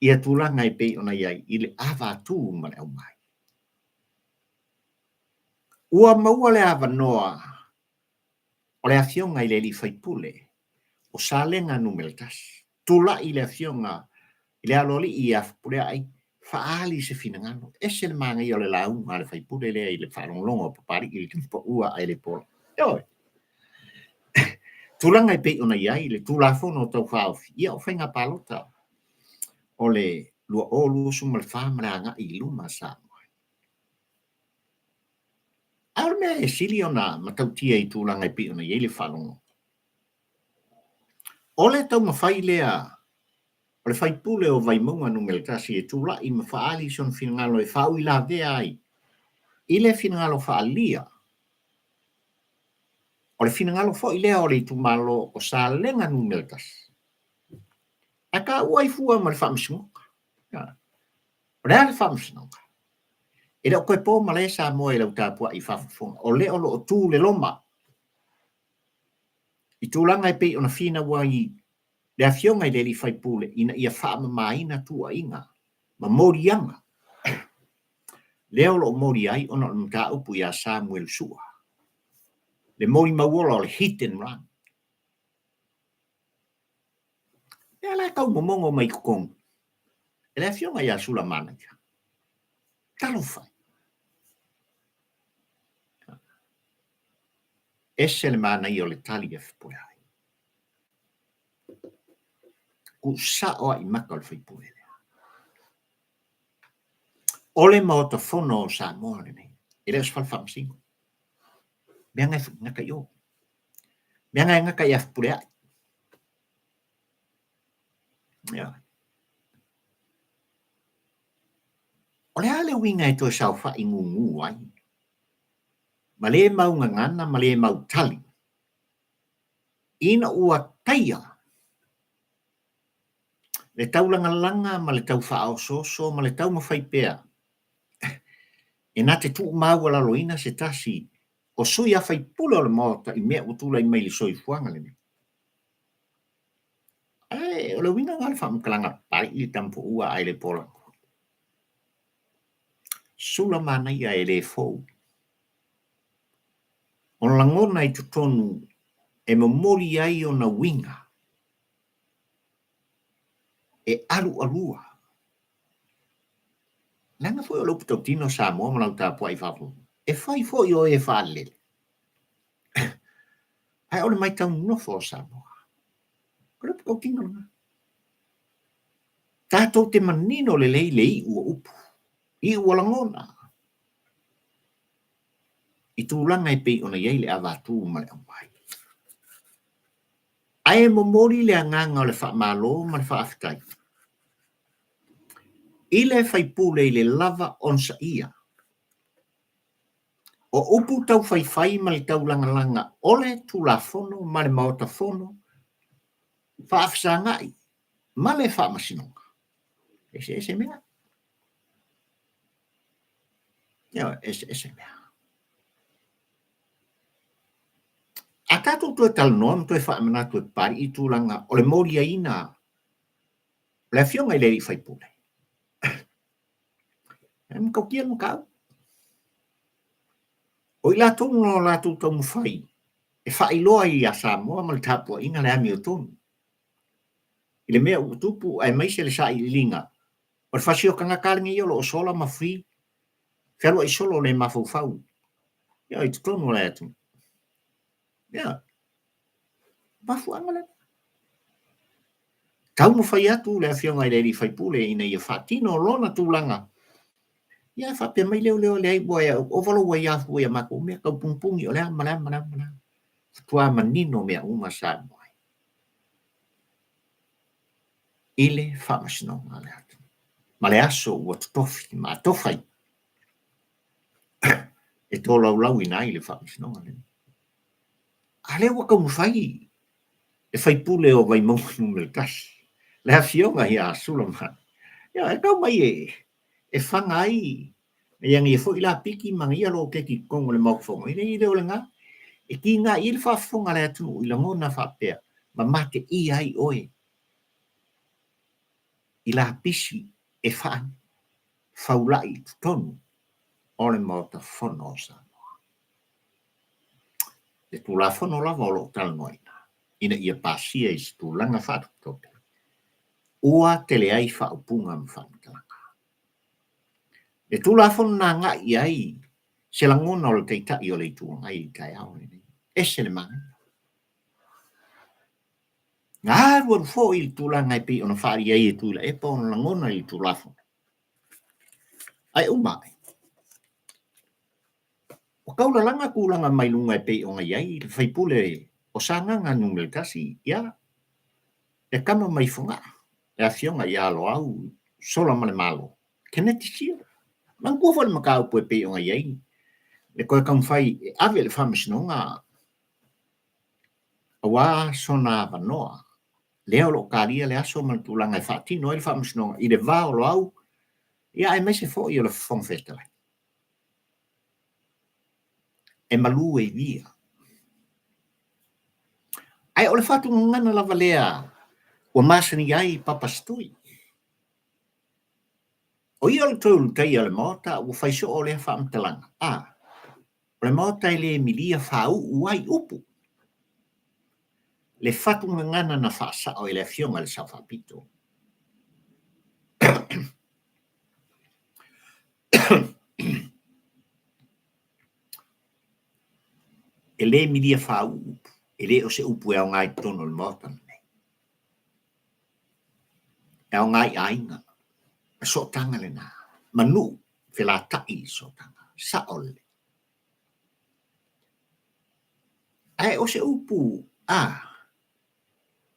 Speaker 1: ia tulaga e pei ona i ai i le avatū ma le aumai. Ua maua le avanoa o le Afioga i le alii faipule o Salega Nu.1, tulai le Afioga i le Aloalii ia Fepuleai, faaali se finagalo. Ese le manaia o le lauga a le faipule lea i le faalogologo a Papalii i le paua ae le pola. Ioe. Tulaga e pei ona i ai le Tulafono Tau Faaofi, ia o faiga palota o le 2024 ma le agai i luma Samoa. A o le mea e sili ona matautia i tulaga e pei ona i ai le faalogo, o le taumafai lea o le faipule o Vaimauga Nu.1 e tulai ma faaali sona finagalo e faauilavea ai i le finagalo faaalia, o le finagalo foi lea o le itumalo o Salega Nu.1, ae taua ai fua ma le faamasinoga. O le a le faamasinoga? E le o toe po malae Samoa i lau tapuai faafofoga, o lea o lo o tu le loma i tulaga e pei ona finau ai le Afioga i le alii faipule ina ia faamamaina tuuaiga ma moliaga lea o lo o molia ai ona o le mataupu ia Samuel Sua, le molimau ola o le hit and run. Lea la e tau momono mai totonu e le Afioga ia Sulamanaia. Talofa e! Ese le manaia o le tali a Fepuleai. Tuu sao lava i mata o le faipule lea. O le Maota Fono o Samoa lenei, e le o se fale faamasino. Mea na e gata i o. Mea na e gata ia Fepuleai. Ia. O le a le uiga e toe saofai gugu ai? Ma le mau gagana ma le mau tali. Ina ua taia le taulagalaga ma le tau faaosooso ma le taumafai pea e na te tuumaualaloina se tasi o sui a faipule o le Maota i mea ua tulai mai i le soifuaga lenei. Ae o le uiga lena o le faamatalaga pai i le tamapuua ae le pola. Sula manaia e le fou. lagona i totonu e momoli ai ona uiga e alualua. Leaga foi o le upu tautino Samoa ma lau tapuai faafofoga, e fai foi o e faalele, ae o le matau nofo o Samoa. O le upu tautino lena. Tatou te manino lelei le iu o upu, iu o lagona, i tulaga e pei ona i ai le avatu ma le aumai. Ae momoli le agaga o le faamalo ma le faafetai i le faipule i le lava onosaia o upu taufaifai ma le taulagalaga o le Tulafono ma le Maota Fono faafesagai ma le Faamasinoga. Eseese mea. Ioe, eseese mea. A tatou toe talanoa ma toe faamanatu e Papalii i tulaga o le moliaina o le afioga i le alii faipule, e matautia le mataupu. O i latou na o latou taumafai e faailoa ai ia Samoa ma le tapuaiga le amiotonu i le mea ua tupu aemaise le sailiiliga o le fasiotagata lava lenei o lo o sola ma fi fealuai solo le mafaufau ia i totonu o le atunuu. Ia, mafuaaga lena. Taumafai atu le afioga i le alii faipule ina ia faatino lona tulaga. Ia faapea mai leo leo leai ua e ova lou aia fua ia matou mea tau punipuni o le a ma le a ma le a ma le a. Faatoa manino mea uma Samoa ai i le faamasinoga a le atunuu ma le aso ua totofi ma atofa ai e tolaulauina ai le faamasinoga lenei. A lea ua taumafai le faipule o Vaimauga Nu.1, le afioga ia Sulamani, ia e tau mai e faga ai ia ia foi lapiki ma ia loketi i totonu o le Maota Fono, e le o lena. E tiga i ai le faafofoga a le atunuu i lagona faapea, ma mateia ai oe i lapisi e faafaulai i totonu o le Maota Fono o Samoa. Le Tulafono lava o lo o talanoaina ina ia pasia i se tulaga faatopetope, ua tele ai faaupuga ma faamatalaga. Le Tulafono na agai i ai se lagona o le Taitai o le Itu Agai i le taeao lenei, ese le manaia. Na alualu foi i le tulaga e pei ona faaalia ai e Tuilaepa ona lagona i le Tulafono. Ae uma ae, ua taulalaga tulaga mai luga e pei ona i ai le faipule o Sagaga Nu.1, ia, le tama mai Fogaa, le afioga ia Loau Solamalemalo Keneti Sio. Manatua foi le mataupu e pei ona i ai le toe taumafai e ave i le Faamasinoga aua sona avanoa lea o lo o talia le aso ma le tulaga e faatino ai le Faamasinoga i le va o Loau, ia aemaise foi o le Fofoga Fetalai. E malu e ivia. Ae o le faatugagana lava lea ua masani ai Papa Setui. O ia o le toe ulutaia o le Maota ua fai soo lea faamatalaga, a, o le Maota e le milia faauu ai upu. Le fatugagana na faasao e le Afioga i le Sao Faapito. E le milia faauu upu, e le o se upu e aoga i totonu o le Maota lenei. E aoga i aiga, ma sootaga lena, ma nuu felatai i sootaga, sao lelei. Ae o se upu a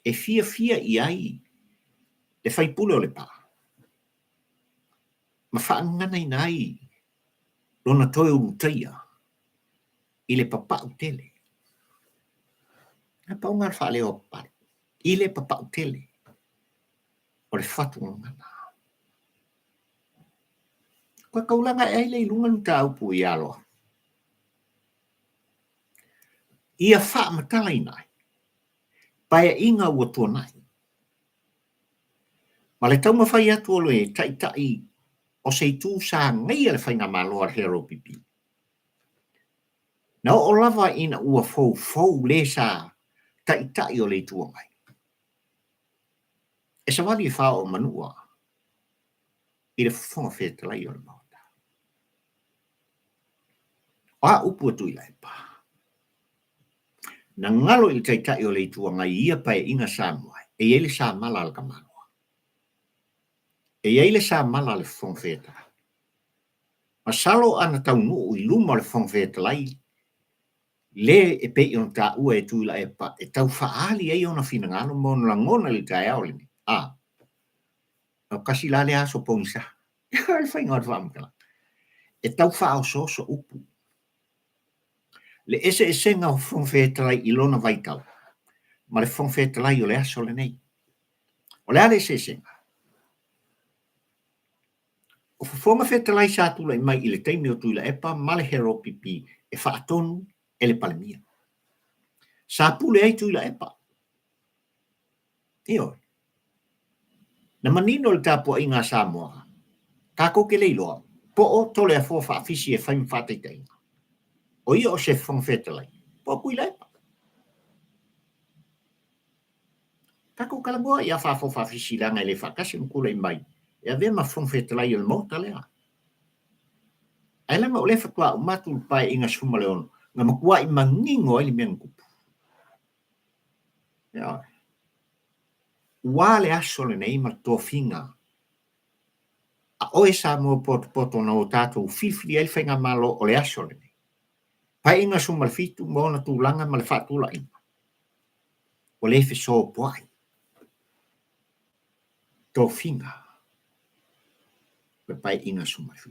Speaker 1: e fiafia i ai le faipule o Lepa ma faagaganaina ai lona toe ulutaia i le papau tele. Na pau lena o le faaleo a Papalii, i le papau tele o le fatugagana. Koe taulaga ae ai lea i luga le mataupu i Aloa. Ia faamatalaina ai paeaiga ua tuanai ma le taumafai atu o le Taitai o se itu sa agaia le Faigamalo a le HRPP. Na oo lava ina ua foufou le sa Taitai o le Itu Agai. E savali e faaoo Manua i le Fofoga Fetalai o le Maota. O a upu a Tuilaepa? Na galo i le Taitai o le Itu Agai i ia Paeaiga Samoa e i ai le samala a le tamaloa. E i ai le samala a le Fofoga Fetalai. Masalo a na taunuu i luma o le Fofoga Fetalai le e pei ona taua e Tuilaepa e tau faaali ai ona finagalo ma ona lagona i le taeao lenei, a, o kasi la lea aso pogisa, le faiga o le faamatalaga, e tau faaosooso upu. Le eseesega o Fofoga Fetalai i lona vaitau ma le Fofoga Fetalai o le aso lenei. O le a le eseesega? O Fofoga Fetalai sa tulai mai i le taimi o Tuilaepa ma le Heropipi e faatonu e le Palemia. Sa pule ai Tuilaepa. Ioe. Na manino le tapuaiga a Samoa, tatou te le iloa po o Toleafoa Faafisi e fai ma faataitaiga, o ia o se Fofoga Fetalai po o Tuilaepa. Tatou talanoa ia Faafoa Faafisi leaga e le faatasi ma tulai mai e avea ma Fofoga Fetalai o le Maota lea. Ae leaga o lea faatoa uma atu le Paeaiga 16 na matuai manino ai le mea na tupu. Ioe. Ua le aso lenei ma le tofiga a oe Samoa potopoto na o tatou filifili ai le Faigamalo o le aso lenei. Paeaiga 17 ma ona tulaga ma le faatulaiga ua le fesopoai tofiga o le Paeaiga 17.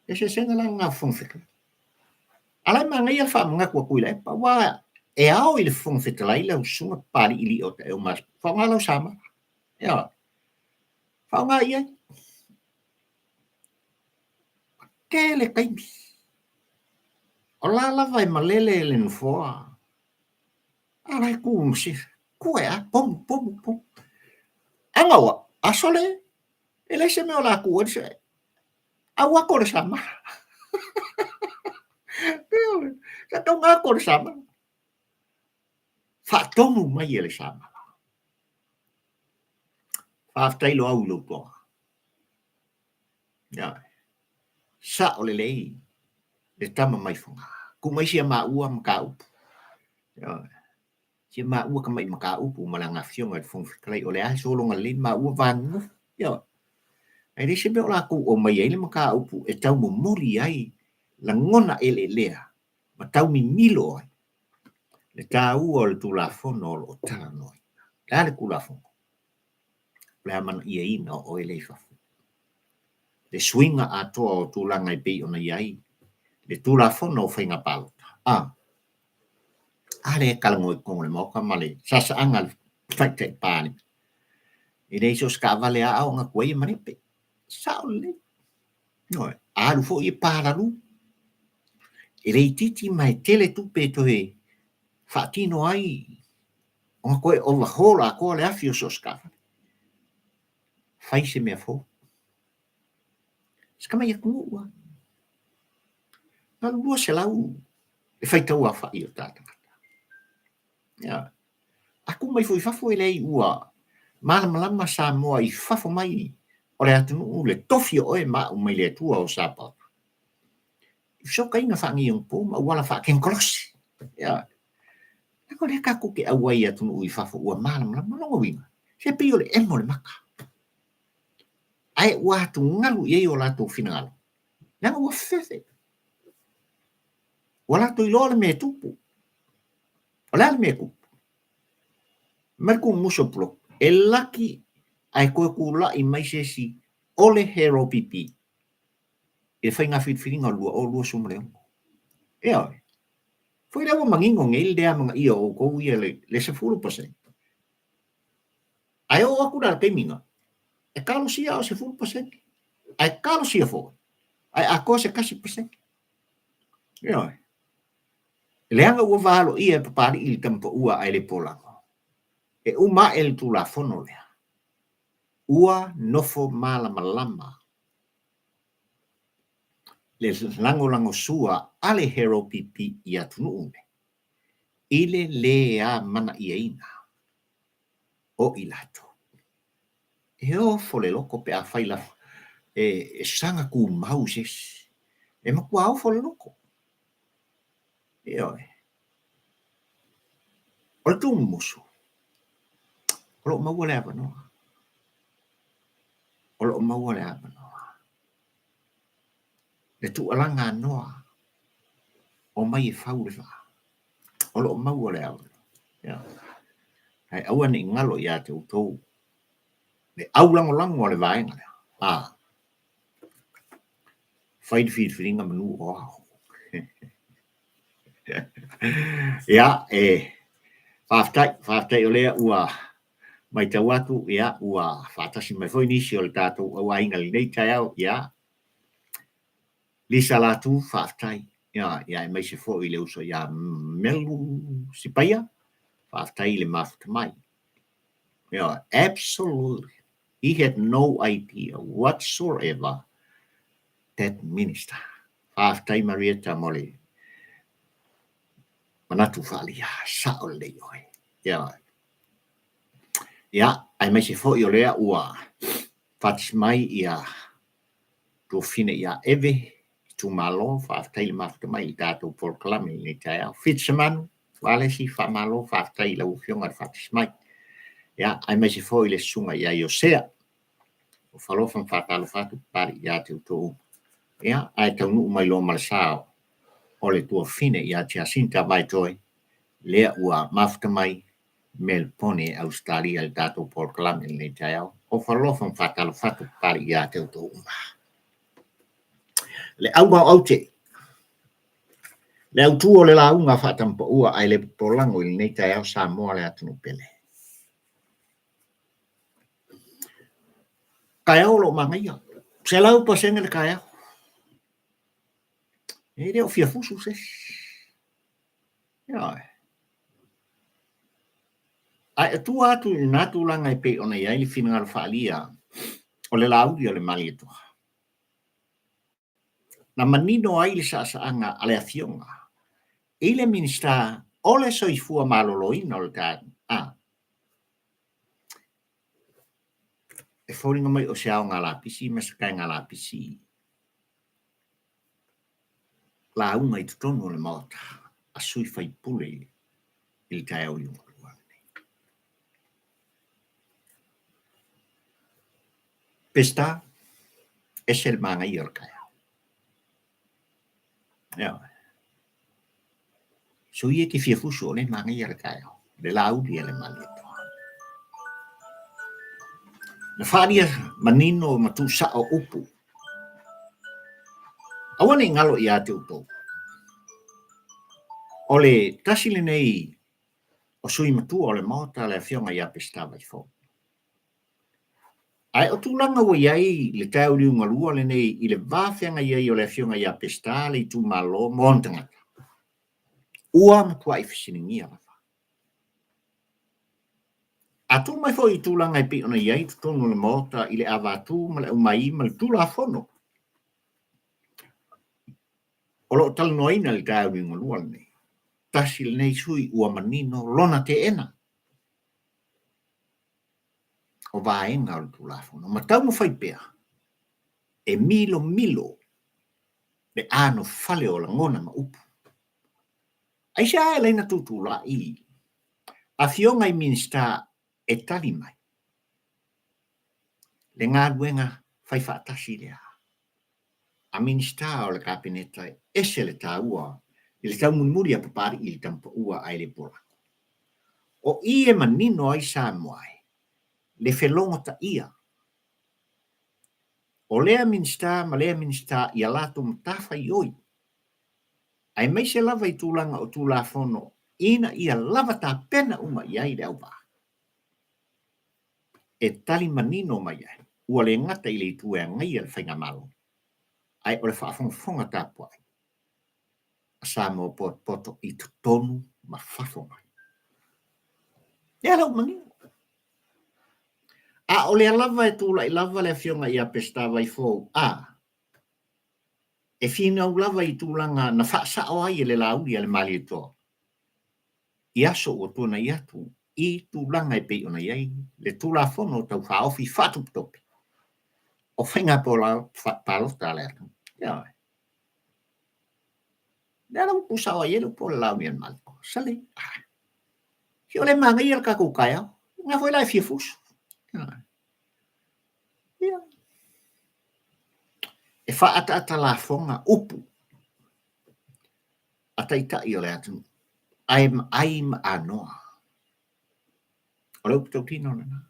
Speaker 1: Eseesega la lena o Fofoga Fetalai. A la e manaia le faamanatu atu i Tuilaepa, aua e ao i le Fofoga Fetalai lau susuga Papaliilii o Taeo Masepau, faaaoga lau samala. Ioe. Faaaoga i ai. Tele taimi. O la lava e malele le nofoa. A la e tu ma si, tu e a, pomu, pomu, pomu. Aga ua, aso le, e leai se mea o la tu ai se, au ako le samala. Sa tau ako le samala. Faatonu mai e le samala. Faafetai Loau i lou toga. Ioe. Sao lelei le tama mai Fogaa. Tuu mai sia maua mataupu. Ioe. Sia maua tamai mataupu ma lana afioga i le Fofoga Fetalai o le a e sologa lelei maua vanonofo. Ioe. Ae leai se mea o latou aumaia ai le mataupu e tau momoli ai lagona eleelea ma tau mimilo ai le taua o le Tulafono o lo o talanoaina. O le a le Tulafono? O le amanaiaina o oe lea i fafo. Le suiga atoa o tulaga e pei ona i ai le Tulafono o Faiga Palota. A, a lea e talanoa i totonu o le Maota ma le sasaaga a le Taitai Palemia. E leai so o se taavale a ona tuai e malepe. Sao lelei. Ioe. A alu foi e palalu. E le itiiti ma e tele tupe e toe faatino ai ona toe overhaul atoa le afi o so o se taavale. Fai se mea fou. Se tamai atunuu lava. Na o le 200 le faitau aofai o ta tagata. Ioe. A tu mai foi i fafo e leai ua malamalama Samoa i fafo mai o le atunuu le tofi o oe ma au mai le Atua o Sapaoto. I fesootaiga faaneionapo ma auala faatekonolosi. Ioe. Leaga o lea tatou te auai i atunuu i fafo ua malamalama. Lona uiga, se pei o le emo o le maka. Ae ua atugalu i ai o latou finagalo, leaga ua fefe. Ua latou iloa le mea e tupu. O le a le mea e tupu? Mai le kumusu o Pulotu, e laki ae toe tulai mai se isi ole Hero PP i le faiga filifiliga o le 2026. Ioe. Foi lea ua manino nei le le amanaia o outou ia le 10%. Ae oo atu la i le taimi na, e talosia o 10%, ae talosia foi, ae atoa se 1%. Ioe. Leaga ua valoia e Papalii le tama paua ae le polago. E uma ae le Tulafono lea, ua nofo malamalama. Le lagolagosua a le Hero PP i atunuu nei, i le lē amanaiaina o i latou. E ofo le loko pe afai lava e saga tumau se isi, e matua ofo le loko. Ioe. O le tuumumusu, o lo o maua le avanoa. O lo o maua le avanoa. Le tuualaga a Noa, omai e fau le vaa. O lo o maua le avanoa. Ae aua ne i galo ia te outou le aulagolago a le vaega lea. A, fai le filifiliga manu o ao. Ia, e faafetai, faafetai o lea ua matau atu, ia, ua faatasi mai foi nisi o le tatou auaiga i lenei taeao, ia, Lisa Latu, faafetai, ia, ia aemaise foi le uso ia Melu Sipaia, faafetai i le mafuta mai. Ia, absolutely, he had no idea whatsoever that minister. Faafetai Marietta mo le manatu faaalia, sao lelei oe. Ia, ia aemaise foi o lea ua faatasi mai ia tuafafine ia Eve, itumalo, faafetai le mafuta mai i le tatou polokalame i lenei taeao. Fitimanu, Valesi, faamalo, faafetai i lau Afioga le faatasi mai. Ia, aemaise foi le susuga ia Iosea, o falofa ma faatalofa atu Papalii ia te outou uma. Ia, ae taunuu mai loa ma le sa o le tuafafine ia Jacinta Vaetoe, lea ua mafuta mai Melpone, Ausetalia i le tatou polokalame i lenei taeao. Ofa alofa ma faatalofa atu Papalii ia te outou uma. Le auga o aute, le autu o le lauga faatamapaua ae le popolago i lenei taeao Samoa le atunuu pele. Taeao o lo o manaia, 100% le taeao. E le o fia fusu se isi. Ioe. Ae tua atu i lena tulaga e pei ona i ai le finagalo faaalia o le Laauli o le Malietoa, na manino ai le saasaaga a le Afioga i le Minisita o le Soifua Maloloina o le a, e foliga mai o se aoga lapisi ma se taega lapisi lauga i totonu o le Maota a sui faipule i le taeao liugalua lenei. Peseta, ese le manaia o le taeao. Ioe. Sui e te fia fusu o le manaia le taeao, le Laauli a le Malietoa. Na faaalia manino ma tuusao upu. Aua ne i galo ia te outou. O le tasi lenei o sui matua o le Maota le Afioga ia Peseta Vaifou. Ae o tulaga ua i ai le taeao liugalua lenei i le va feagai ai o le Afioga ia Peseta le itumalo ma ona tagata, ua matuai fesiligia lava. A tuu mai foi i tulaga e pei ona i ai totonu o le Maota i le avatū ma le aumaī ma le Tulafono o lo o talanoaina i le taeao liugalua lenei, tasi lenei sui ua manino lona teena o vaega o le Tulafono ma taumafai pea e milomilo le anofale o lagona ma upu. Aisea e ala ai na tutulai afioga i Minisita e tali mai le galuega fai faatasi lea a Minisita o le Kapeneta e ese le taua i le taumulimuli a Papalii i le tamapaua ae le polago. O i e manino ai Samoa e le felogotaia o lea Minisita ma lea Minisita i a latou matafaioi, aemaise lava i tulaga o Tulafono ina ia lava tapena uma i ai le auvaa. E tali manino mai ai, ua le gata i le itu e agaia le Faigamalo, ae o le faafogafoga tapuai a Samoa potopoto i totonu ma fafo mai. Lea la ua manino. A o lea lava e tulai lava le Afioga ia Peseta Vaifou a. E finau lava i tulaga na faasao ai e le Laauli a le Malietoa i aso ua tuanai atu i tulaga e pei ona i ai le Tulafono Tau Faaofi Faatopetope o Faiga Palota a le atunuu. Ioe. Lea la ua tuusao ai e le upu o le Laauli a le Malietoa. Sale, ah. Se o le manaia le tatou taeao. Na foi la e fia fusu. Ioe. Ia. E faaataata lafoga upu a taitai o le atunuu, ae ai ma anoa. O le upu tautino lena.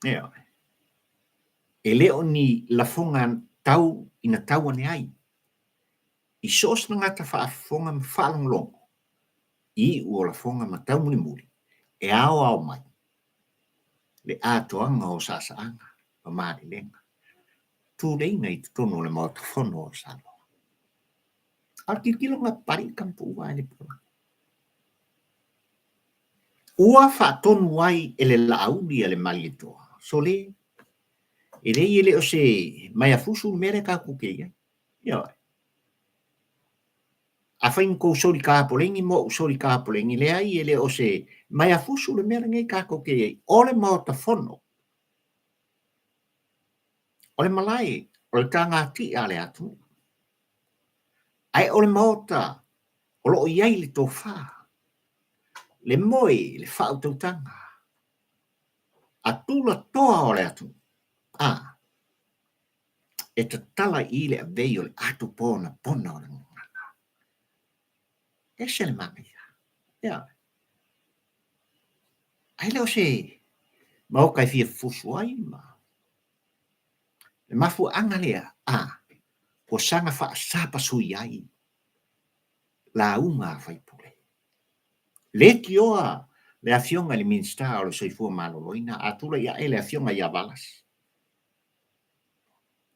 Speaker 1: Ioe. E le o ni lafoga tau ina tau ane ai i so o se tagata faafofoga ma faalogologo i iu o lafoga ma taumulimuli e aoao mai le atoaga o saasaaga ma malelega tuleiga i totonu o le Maota Fono o Samoa. A o le tilotilo na pali ka mapuua e le pula. Ua faatonu ai e le Laauli a le Malietoa, sole, e leai e le o se maeafusu le mea lea tatou te i ai. Ioe. Afai na tou soli tapoleni ma ou soli tapoleni, leai e le o se maeafusu le mea lenei tatou te i ai. O le Maota Fono, o le malae, o le tagati'a a le atunuu. Ae o le Maota o lo o i ai le tofa, le moe, le faautautaga a tulatoa o le atunuu, a, e tatala i i le avei o le atoponapona o le gagana. Ese le manaia. Ia. Ae le o se maota e fia fusu ai ma le mafuaaga lea, a, ua saga faasapasui ai lauga a faipule. Leitioa le Afioga i le Minisita o le Soifua Maloloina a tulai ae le Afioga ia Valasi.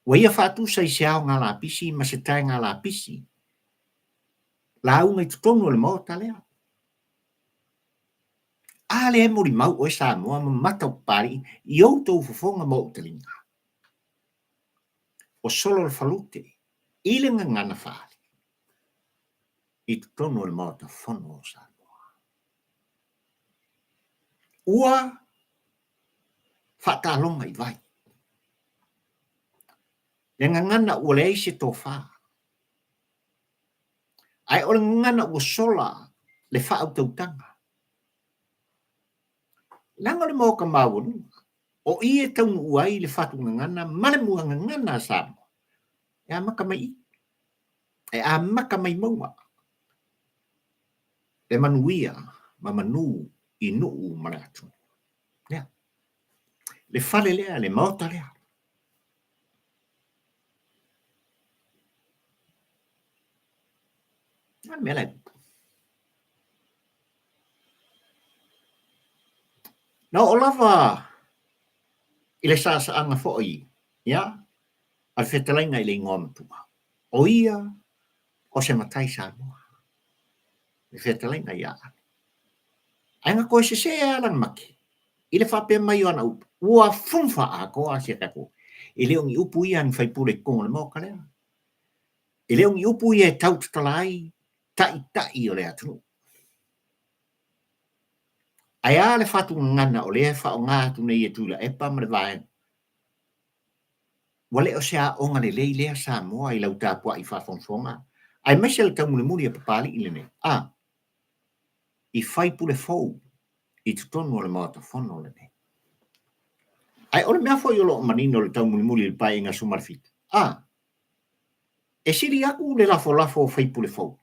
Speaker 1: Ua ia faatusa i se aoga lapisi ma se taega lapisi lauga i totonu o le Maota lea. A lea e molimau oe Samoa ma mata o Papalii i outou fofoga ma ou taliga. Ua solo le falute i le gagana faali i totonu o le Maota Fono o Samoa. Ua faataloga i vai. Le gagana ua leai se tofa. Ae o le gagana ua sola le faautautaga. Leaga o le maoka maualuga, o i e taunuu ai le fatu gagana ma le mua gagana a Samoa, e amata mai i, e amata mai mauga le manuia ma manu i nuu ma le atunuu. Lea. Le fale lea, le maota lea. A mea la e tupu. Na oo lava i le saasaaga foi, ia, a le fetalaiga i le igoa matua, o ia o se matai Samoa, le fetalaiga ia Ale. Ae na toe sesē lava lana mate i le faapea mai o ana upu, ua fufa atoa si a tatou. E le o ni upu ia a ni faipule i totonu o le Maota lea. E le o ni upu ia e tau tatala ai taitai o le atunuu. Ae a le faatugagana o lea e faaaoga atu nei e Tuilaepa ma le Vaega? Ua le o se aoga lelei lea Samoa i lau tapuai faafogafoga, aemaise le taumulimuli a Papalii lenei, a i faipule fou i totonu o le Maota Fono lenei. Ae o le mea foi o lo o manino i le taumulimuli i le Paeaiga 17, a e sili atu le lafolafo o faipule fou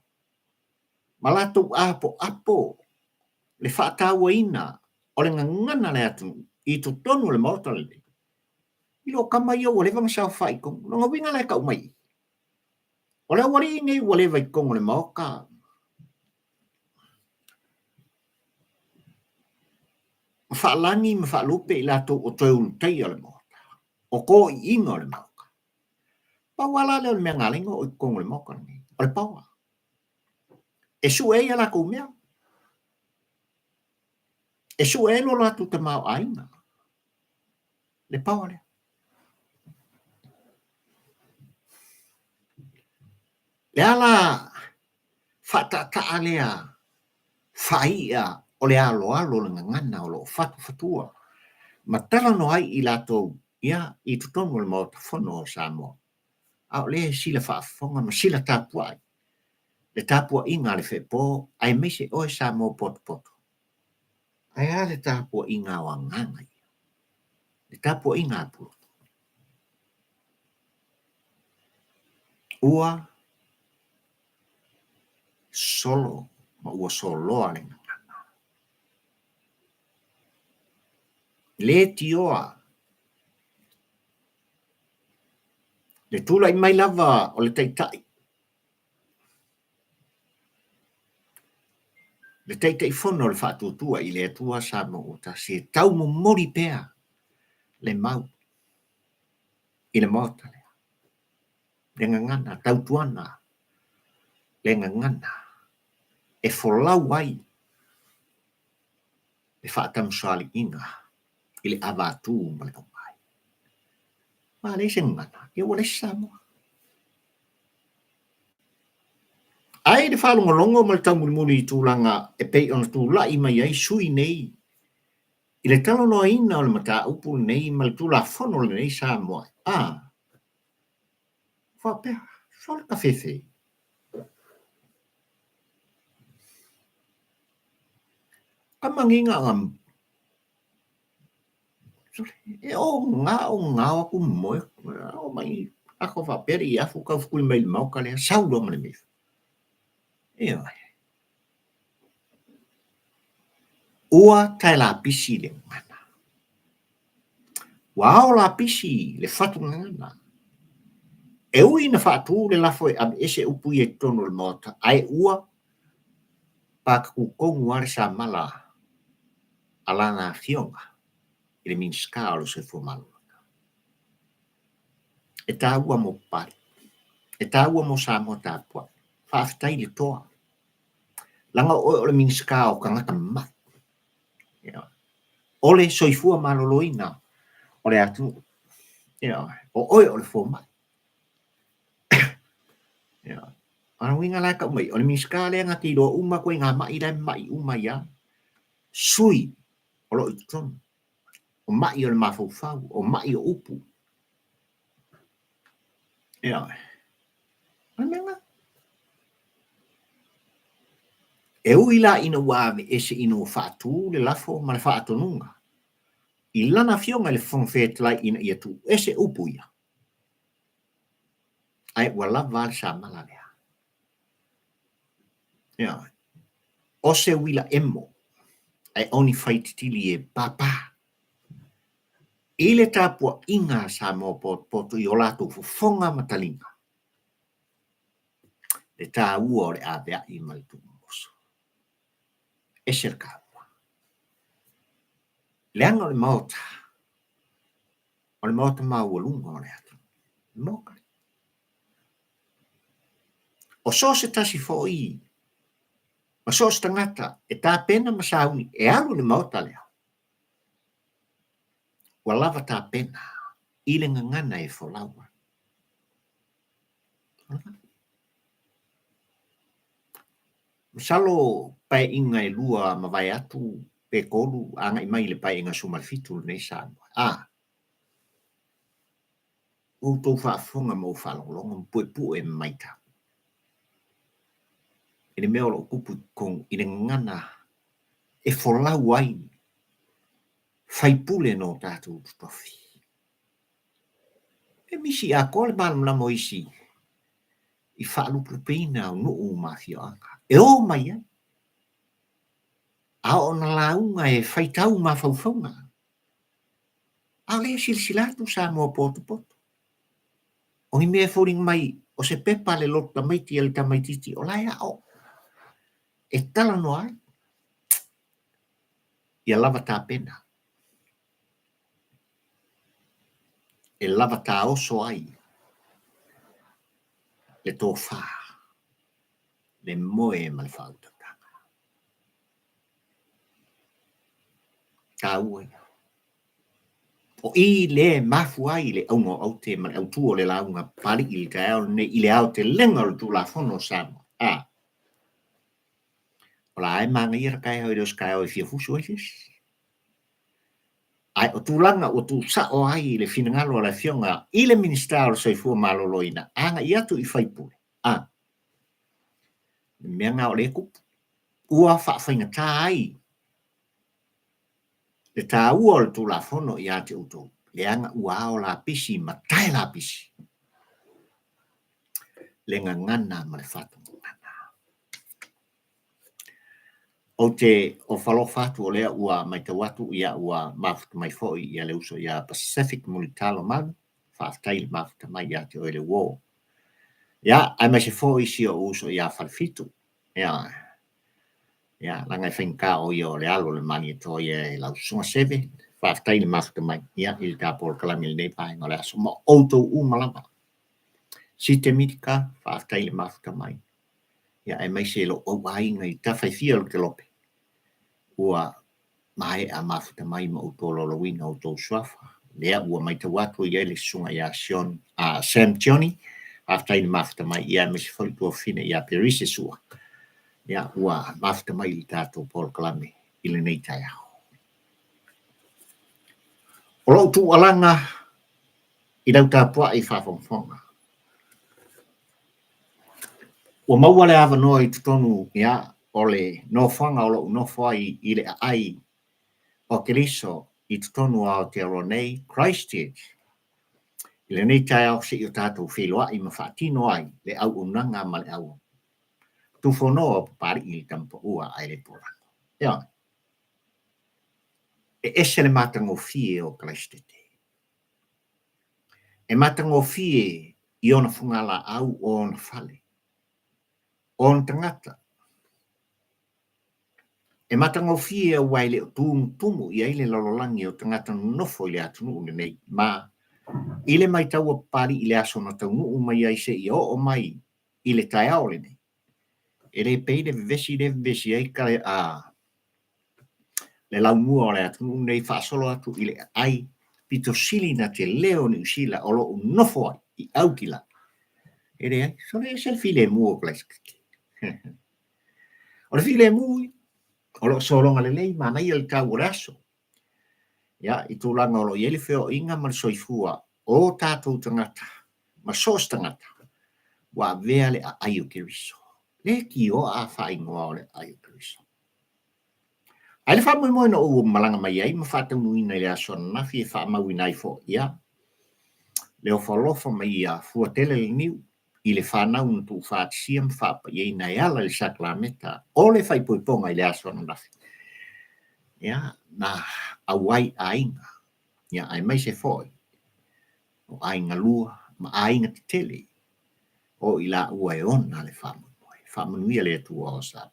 Speaker 1: ma latou apoapo le faatauaina o le gagana a le atunuu i totonu o le Maota lenei, i lo tama ia ua leva ona saofai i totonu. Lona uiga la e tau mai i, o le aualii nei ua leva i totonu o le Maota, ma faalagi ma faalupe i latou o toe ulutaia o le Maota, o toiina o le Maota. Pau lava la lea o le mea na ala ai ona oo i totonu o le Maota lenei, o le power. E sue ai a latou mea. E sue ai lo latou tamaoaiga. Le power lea. Le ala faataataa lea faai'a o le aloalo o le gagana o lo o fatufatua ma talanoa ai i latou ia i totonu o le Maota Fono o Samoa, a o lea e sila faafofoga ma sila tapuai le tapuaiga a le Feepo aemaise oe Samoa potopoto. Ae a le tapuaiga o agaga ia? Le tapuaiga a Pulotu. Ua solo ma ua soloa le gagana. Leitioa le tulai mai lava o le Taitai, le Taitaifono o le Faatuatua i le Atua Samoa ua Tasi e taumomoli pea le mau i le Maota lea, le gagana tautuana, le gagana e folau ai le faatamasoaliiga i le avatū ma le aumai. A leai se gagana, ia ua leai se Samoa. Ae i le faalogologo ma le taumulimuli i tulaga e pei ona tulai mai ai sui nei i le talanoaina o le mataupu lenei ma le Tulafono lenei Samoa, a faapea, sole tafefe. Ka mangiga nga sole e o nga o nga o ku moe o mai ako faapea le iafu kau fukui mai le maoka lea sau loa ma le mea. Ioe. Ua tae lapisi le gagana. Ua ao lapisi le fatu gagana. E ui ina faatu le lafo e aveese upu ia i totonu o le Maota, ae ua pakakutonu lava le samala a lana afioga i le Minisita o le Soifua Maloloina. E taua mo Papalii. E taua mo Samoa tapuai. Faafetai le toa. Leaga o oe o le Minisita o tagata mamai. O le soifua maloloina o le atunuu. O oe o le fomai. O le uiga la e tau mai, o le Minisita lea na te iloa uma atu ai ngā ma'i la e ma'i uma ai lava sui o lo o i totonu. O ma'i o le mafaufau, o ma'i o upu. Ioe. O le mea lena. E ui la ina ua aveese ina ua faatu le lafo ma le faatonuga i lana afioga i le Fofoga Fetalai ina ia tuuese upu ia, ae ua lava a le samala lea. Ioe. O se uila emo ae o ni faititili e pāpā i le tapuaiga a Samoa potopoto i o latou fofoga ma taliga, le taua o le avea'i ma le tuumoso. Ese le taua. Leaga o le Maota, o le Maota maualuga o le atunuu. Le Maota lea. O so o se tasi foi ma so o se tagata e tapena ma sauni e alu i le Maota lea, ua lava tapena i le gagana e folau ai. Masalo paeaiga e lua mavae atu pe tolu agai mai i le paeaiga 17 lenei Samoa. A ua outou faafofoga ma ou faalogologo ma puepue ma matau i le mea o lo o tupu i totonu i le gagana e folau ai faipule no tatou totofi. E misi atoa le malamalama o isi i faalupelupeina o nuu ma afioaga e o mai ai, a o na lauga e faitau mafaufauga. A o lea e silasila atu Samoa potopoto. O ni mea e foliga mai o se pepa a le loto tamaiti a le tamaitiiti o la e ao e talanoa ai. Ia lava tapena e lava taoso ai le tofa, le moe ma le faautautaga. Taua ia. O i lea e mafua ai le auga o aute ma le autu o le lauga Papalii i le taeao lenei i le aotelega o le Tulafono o Samoa. A o la e manaia le taeao e le o se taeao e fia fusu ai se isi. Ae o tulaga ua tuusao ai le finagalo o le Afioga i le Minisita o le Soifua Maloloina agai atu i sui usufono, a le mea lena o lea e tupu, ua faafaigata ai le taua o le Tulafono ia te outou, leaga ua ao lapisi ma tae lapisi le gagana ma le faatogagana. Ou te ofa alofa atu o lea ua matau atu ia ua mafuta mai foi ia le uso ia Pacific Mulitalo Malu, faafetai le mafuta mai ia te oe le uo. Ia, aemaise foi si ou uso ia Falefitu. Ia, ia laga e faigata o ia o le alo o le Malietoa ia e lau Susuga Seve. Faafetai le mafuta mai ia i le ta polokalame i lenei vaega o le aso ma outou uma lava. Site Milika, faafetai le mafuta mai. Ia aemaise lou au aiga i tafa e fia o le kelope, ua maea mafuta mai ma ou tolaulauina outou suafa. Lea ua matau atu e i ai le susuga ia Sean, Sam Tioni, faafetai le mafuta mai, ia aemaise foi le tuafafine ia Perise Sua, ia ua mafuta mai i le tatou polokalame i lenei taeao. O lou tuualaga i lau tapuai faafogafoga, ua maua le avanoa i totonu ia o le nofoaga o lo o ou nofo ai i le aai o Keriso i totonu o Aotearoa nei, Christchurch, i lenei taeao seia o tatou feiloai ma faatino ai le auaunaga ma le au tufonoa o Papalii i le Tama Paua ae le Polago. Ioe. E ese le matagofie o Karaisitete. E matagofie i ona fugalaau o ona fale, o ona tagata. E matagofie aua e le o tumutumu i ai le lalolagi o tagata nonofo i le atunuu lenei, ma i le matau a Papalii i le aso na taunuu mai ai seia oo mai i le taeao lenei, e le pei le vevesi lea e vevesi ai a le laumua o le atunuu lenei faasolo atu i le aai pito sili na tele o Niu Sila o lo o nofo ai i Aukilani. E leai, sole ese le filemu o Kalaisitete. O le filemu o lo o sologa lelei, manaia le tau o le aso. Ia, i tulaga o lo o i ai le feoaiga ma le soifua o tatou tagata ma so o se tagata, ua avea le aai o Keriso. Le tioa a faaigoa o le aai o Keriso. Ae le faamoemoe na ou malaga mai ai ma faataunuuina i le aso ananafi e faamauina ai foi, ia, le ofo alofa mai ia fua tele le niu i le fanau na tuufaatisia ma faapaiaina e ala i le sakalameta o le faaipoipoga i le aso ananafi, ia, na auai aiga, ia, aemaise foi o aiga lua ma aiga tetele o i laua e ona le faamoemoe. Faamanuia le Atua o Samoa.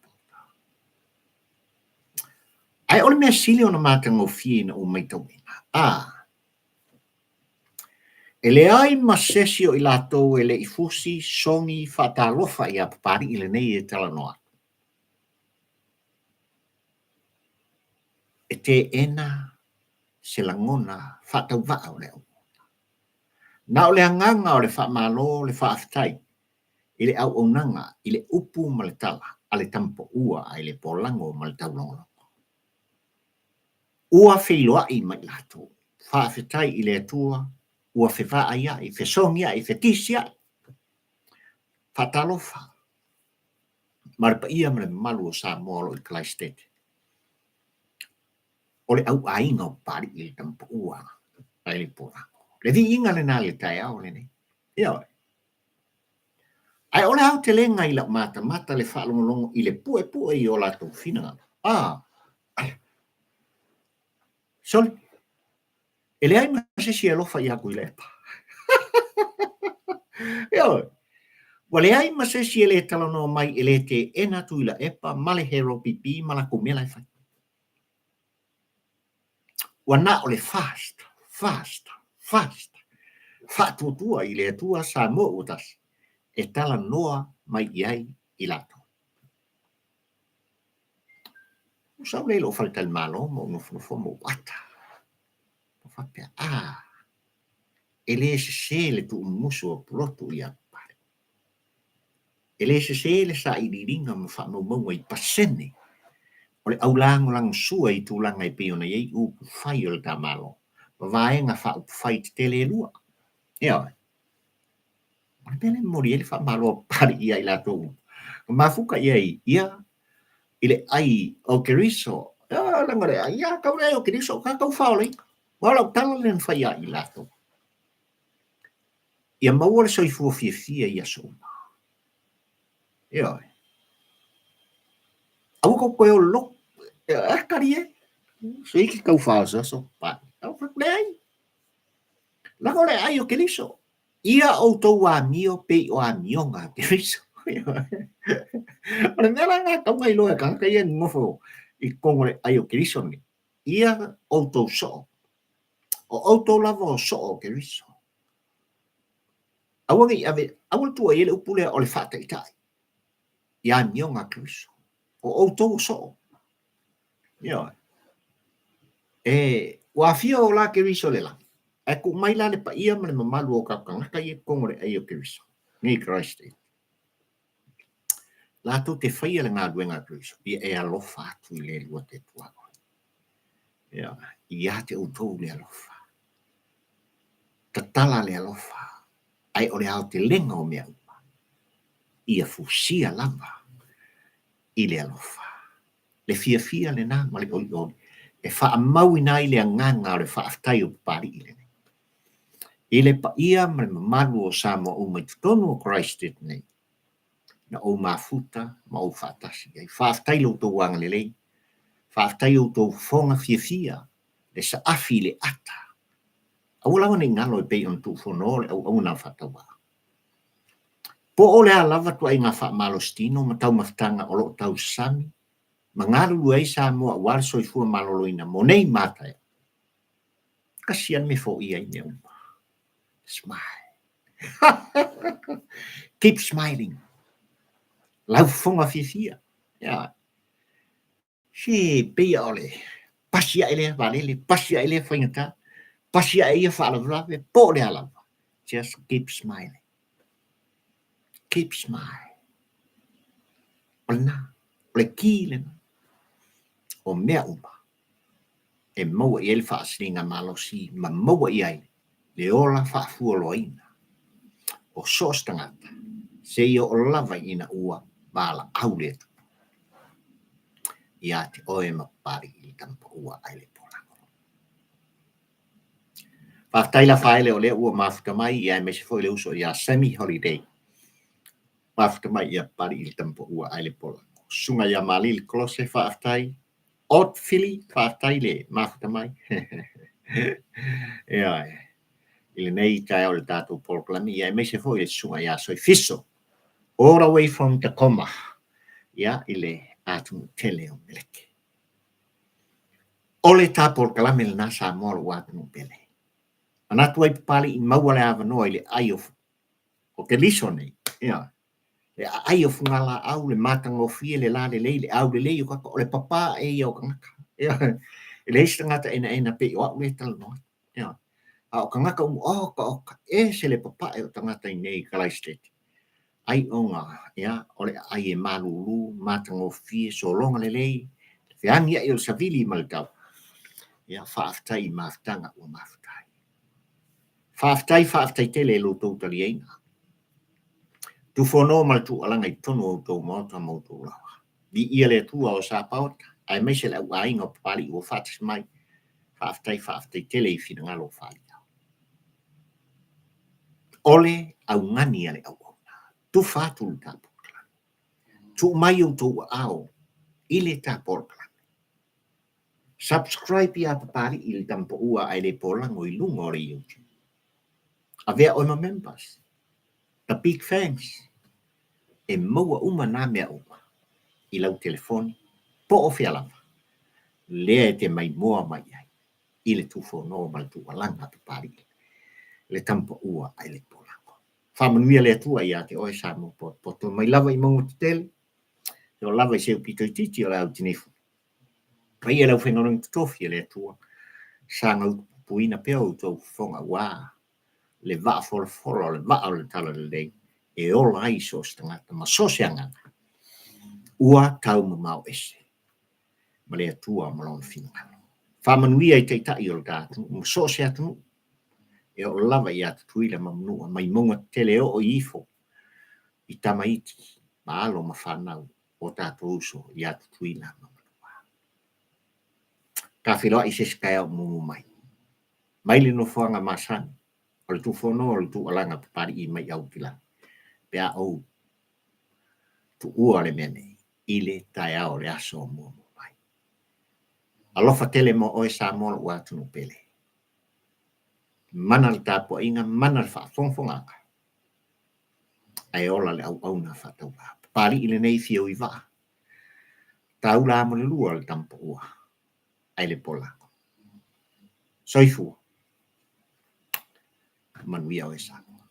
Speaker 1: Ae o le mea sili ona matagofie ina ua matauina, a, e leai ma se isi o i latou e le i fusi sogi faatalofa iā Papalii lenei e talanoa atu. E teena se lagona faatauvaa o le auauna. Na o le agaga o le faamalo le faafetai i le auaunaga i le upu ma le tala a le tama paua ae le polago ma le taulogologo. Ua feiloai ma i latou. Faafetai i le Atua ua fevaaiai, fesogiai, fetisiai. Faatalofa ma le paia ma le mamalu o Samoa o lo o i Kalaisitete. O le auaiga o Papalii i le tama paua ae le polago. Le viiga lena i le taeao lenei. Ioe. Ae o le aotelega i lau matamata le faalogologo i le puepue i o latou finagalo. A! Sole, e leai ma se isi e alofa ia Tuilaepa. Ioe, ua leai ma se isi e le talanoa mai e le teena Tuilaepa ma le Hero PP ma latou mea la e fai. Ua na o le fast, fast, fast, faatuatua i le Atua Samoa ua tasi e talanoa mai i ai i latou. Ou sau lea i lou faletalimalo ma ou nofonofo ma ou ata. Faapea, a, e le sesē le tuumumusu o Pulotu ia Papalii. E le sesē le sailiiliga ma faamaumauga i pasene o le aulagolagosua i tulaga e pei ona i ai upufai o le ta Malo ma vaega faaupufai tetele e lua. Ioe. O le mea lea e momoli ai le faamalo a Papalii ia i latou uma na mafuta i ai ia i le ai o Keriso. Leaga o le ai, ia tau le ai o Keriso, o tatou faolaina. Aua o lau tala lea na fai ia i latou. Ia maua le soifua fiafia i aso uma. Ioe. Aua tou toe lolotu. E tali e. Se i tau faaosoaso pa. Au fai leai. Leaga o le ai o Keriso. Ia outou amio pei o amioga a Keriso. O le mea la lena e tatau ona iloa e tagata ia e nonofo i totonu o le ai o Keriso lenei. Ia outou soo. O outou lava o soo o Keriso. Aua ne i ave, aua le tuuaia ai le upu lea o le faataitai i amioga a Keriso. O outou o soo. Ioe. E, ua afio o la Keriso i le lagi, ae tuu mai la le paia ma le mamalu o tatou tagata ia i totonu o le ai o Keriso, nei Christ. Latou te faia le galuega a Keriso, ia e alofa atu i le lua te tuaoi. Ioe. Ia te outou le alofa. Tatala le alofa, ae o le aotelega o mea uma, ia fusia lava i le alofa. Le fiafia lena ma le olioli e faamauina ai le agaga o le faafetai o Papalii lenei. I le paia ma le mamalu o Samoa uma i totonu o Christchurch nei, na ou mafuta ma ou faatasi i ai. Faafetai lo outou agalelei, faafetai outou fofoga fiafia, le saafi i le ata. Aua lava ne i galo e pei ona tuufono le auauna faatauvaa. Po o le a lava tuaiga faamalositino ma taumafataga o lo o tausami ma galulue ai Samoa aua le soifua maloloina mo nei ma taeao, tasi lava le mea e foia ai mea uma, smile. Keep smiling. Lau fofoga fiafia. Yeah. Se pei o le pasi ae lea vaalele, pasi ae lea faigata, pasi ae ia faalavelave, po o le a lava. Just keep smiling. Keep smile. O lena, o le kī lena. O mea uma e maua i ai le faasiliga malosi ma maua i ai le ola faafualoaina o so o se tagata seia oo lava ina ua valaau le Atua ia te oe ma Papalii i le tamapaua ae le polago. Faafetai Lafaele o lea ua mafuta mai ia aemaise foi le uso ia Sammy Holiday. Mafuta mai ia Papalii i le tamapaua ae le polago. Susuga ia Malili Kolose faafetai. Odd Philly, faafetai le mafuta mai. Ioe. I lenei taeao i le tatou polokalame, ia aemaise foi le susuga ia Soifiso, all the way from Tacoma, ia, i le atunuu tele o Meleke. O le ta polokalame lena Samoa lou atunuu pele. Manatu ai Papalii maua le avanoa i le ai o, o Keriso nei. Ioe. Le aai o fugalaau, le matagofie, le lalelei, le aulelei o tagata, o le papa ae ia o tagata. E leai se tagata enaena pei o au lea e talanoa atu. A o tagata uma, oka, oka, ese le papae o tagata i nei i Kalaisitete. Ai ona, ia, o le aai e malulu, matagofie, sologa lelei, le feagiai o le savili ma le tau. Ia, faafetai i mafutaga ua mafuta ai. Faafetai, faafetai tele i lo outou taliaina. Tufono ma le tuualaga i totonu o outou maota ma outou laoa. Viia le Atua o Sapaota, aemaise le auaiga o Papalii ua faatasi mai. Faafetai, faafetai tele i finagalo o faaalia. O le augani a le auauna, tufa atu le ta polokalame. Tuu mai outou aao i le ta polokalame. Subscribe ia Papalii i le tamapaua ae le polago i luga o le YouTube. Avea oe ma members. The big fans. E maua uma nā mea uma i lau telefoni po o fea lava lea e te maimoa mai ai i le tufono ma le tuualaga a Papalii le tamapaua ae le polago. Faamanuia le Atua ia te oe Samoa potopoto mai lava i mauga tetele e oo lava i se pito itiiti o le au tinefu. Paia le aufaigaluega totofi a le Atua, sa Malupuipuina pea outou fofoga aua le vaa folafola o le vaa o le Talalelei e ola ai so o se tagata ma so o se agaga ua taumamao ese ma le Atua ma Lona finagalo. Faamanuia i Taitai o le ta atunuu ma so o se atunuu e oo lava ia Tutuila ma Manua mai mauga tetele e oo i ifo i tamaiti ma alo ma fanau o tatou uso ia Tutuila ma Manua. Ta feiloai i se isi taeao o mumu mai. Mai le nofoaga masani o le Tufono o le Tuualaga Papalii mai Aukilani pe a ou tuua le mea nei i le taeao o le aso o muamua mai. Alofa tele mo oe Samoa lou atunuu pele. Mana le tapuaiga, mana le faafogafogaaga, ae ola le auauna faatauvaa. Papalii lenei fiu i vaa, taula amo le lua o le tama paua, ae le pola. Soifua. Manuia oe Samoa.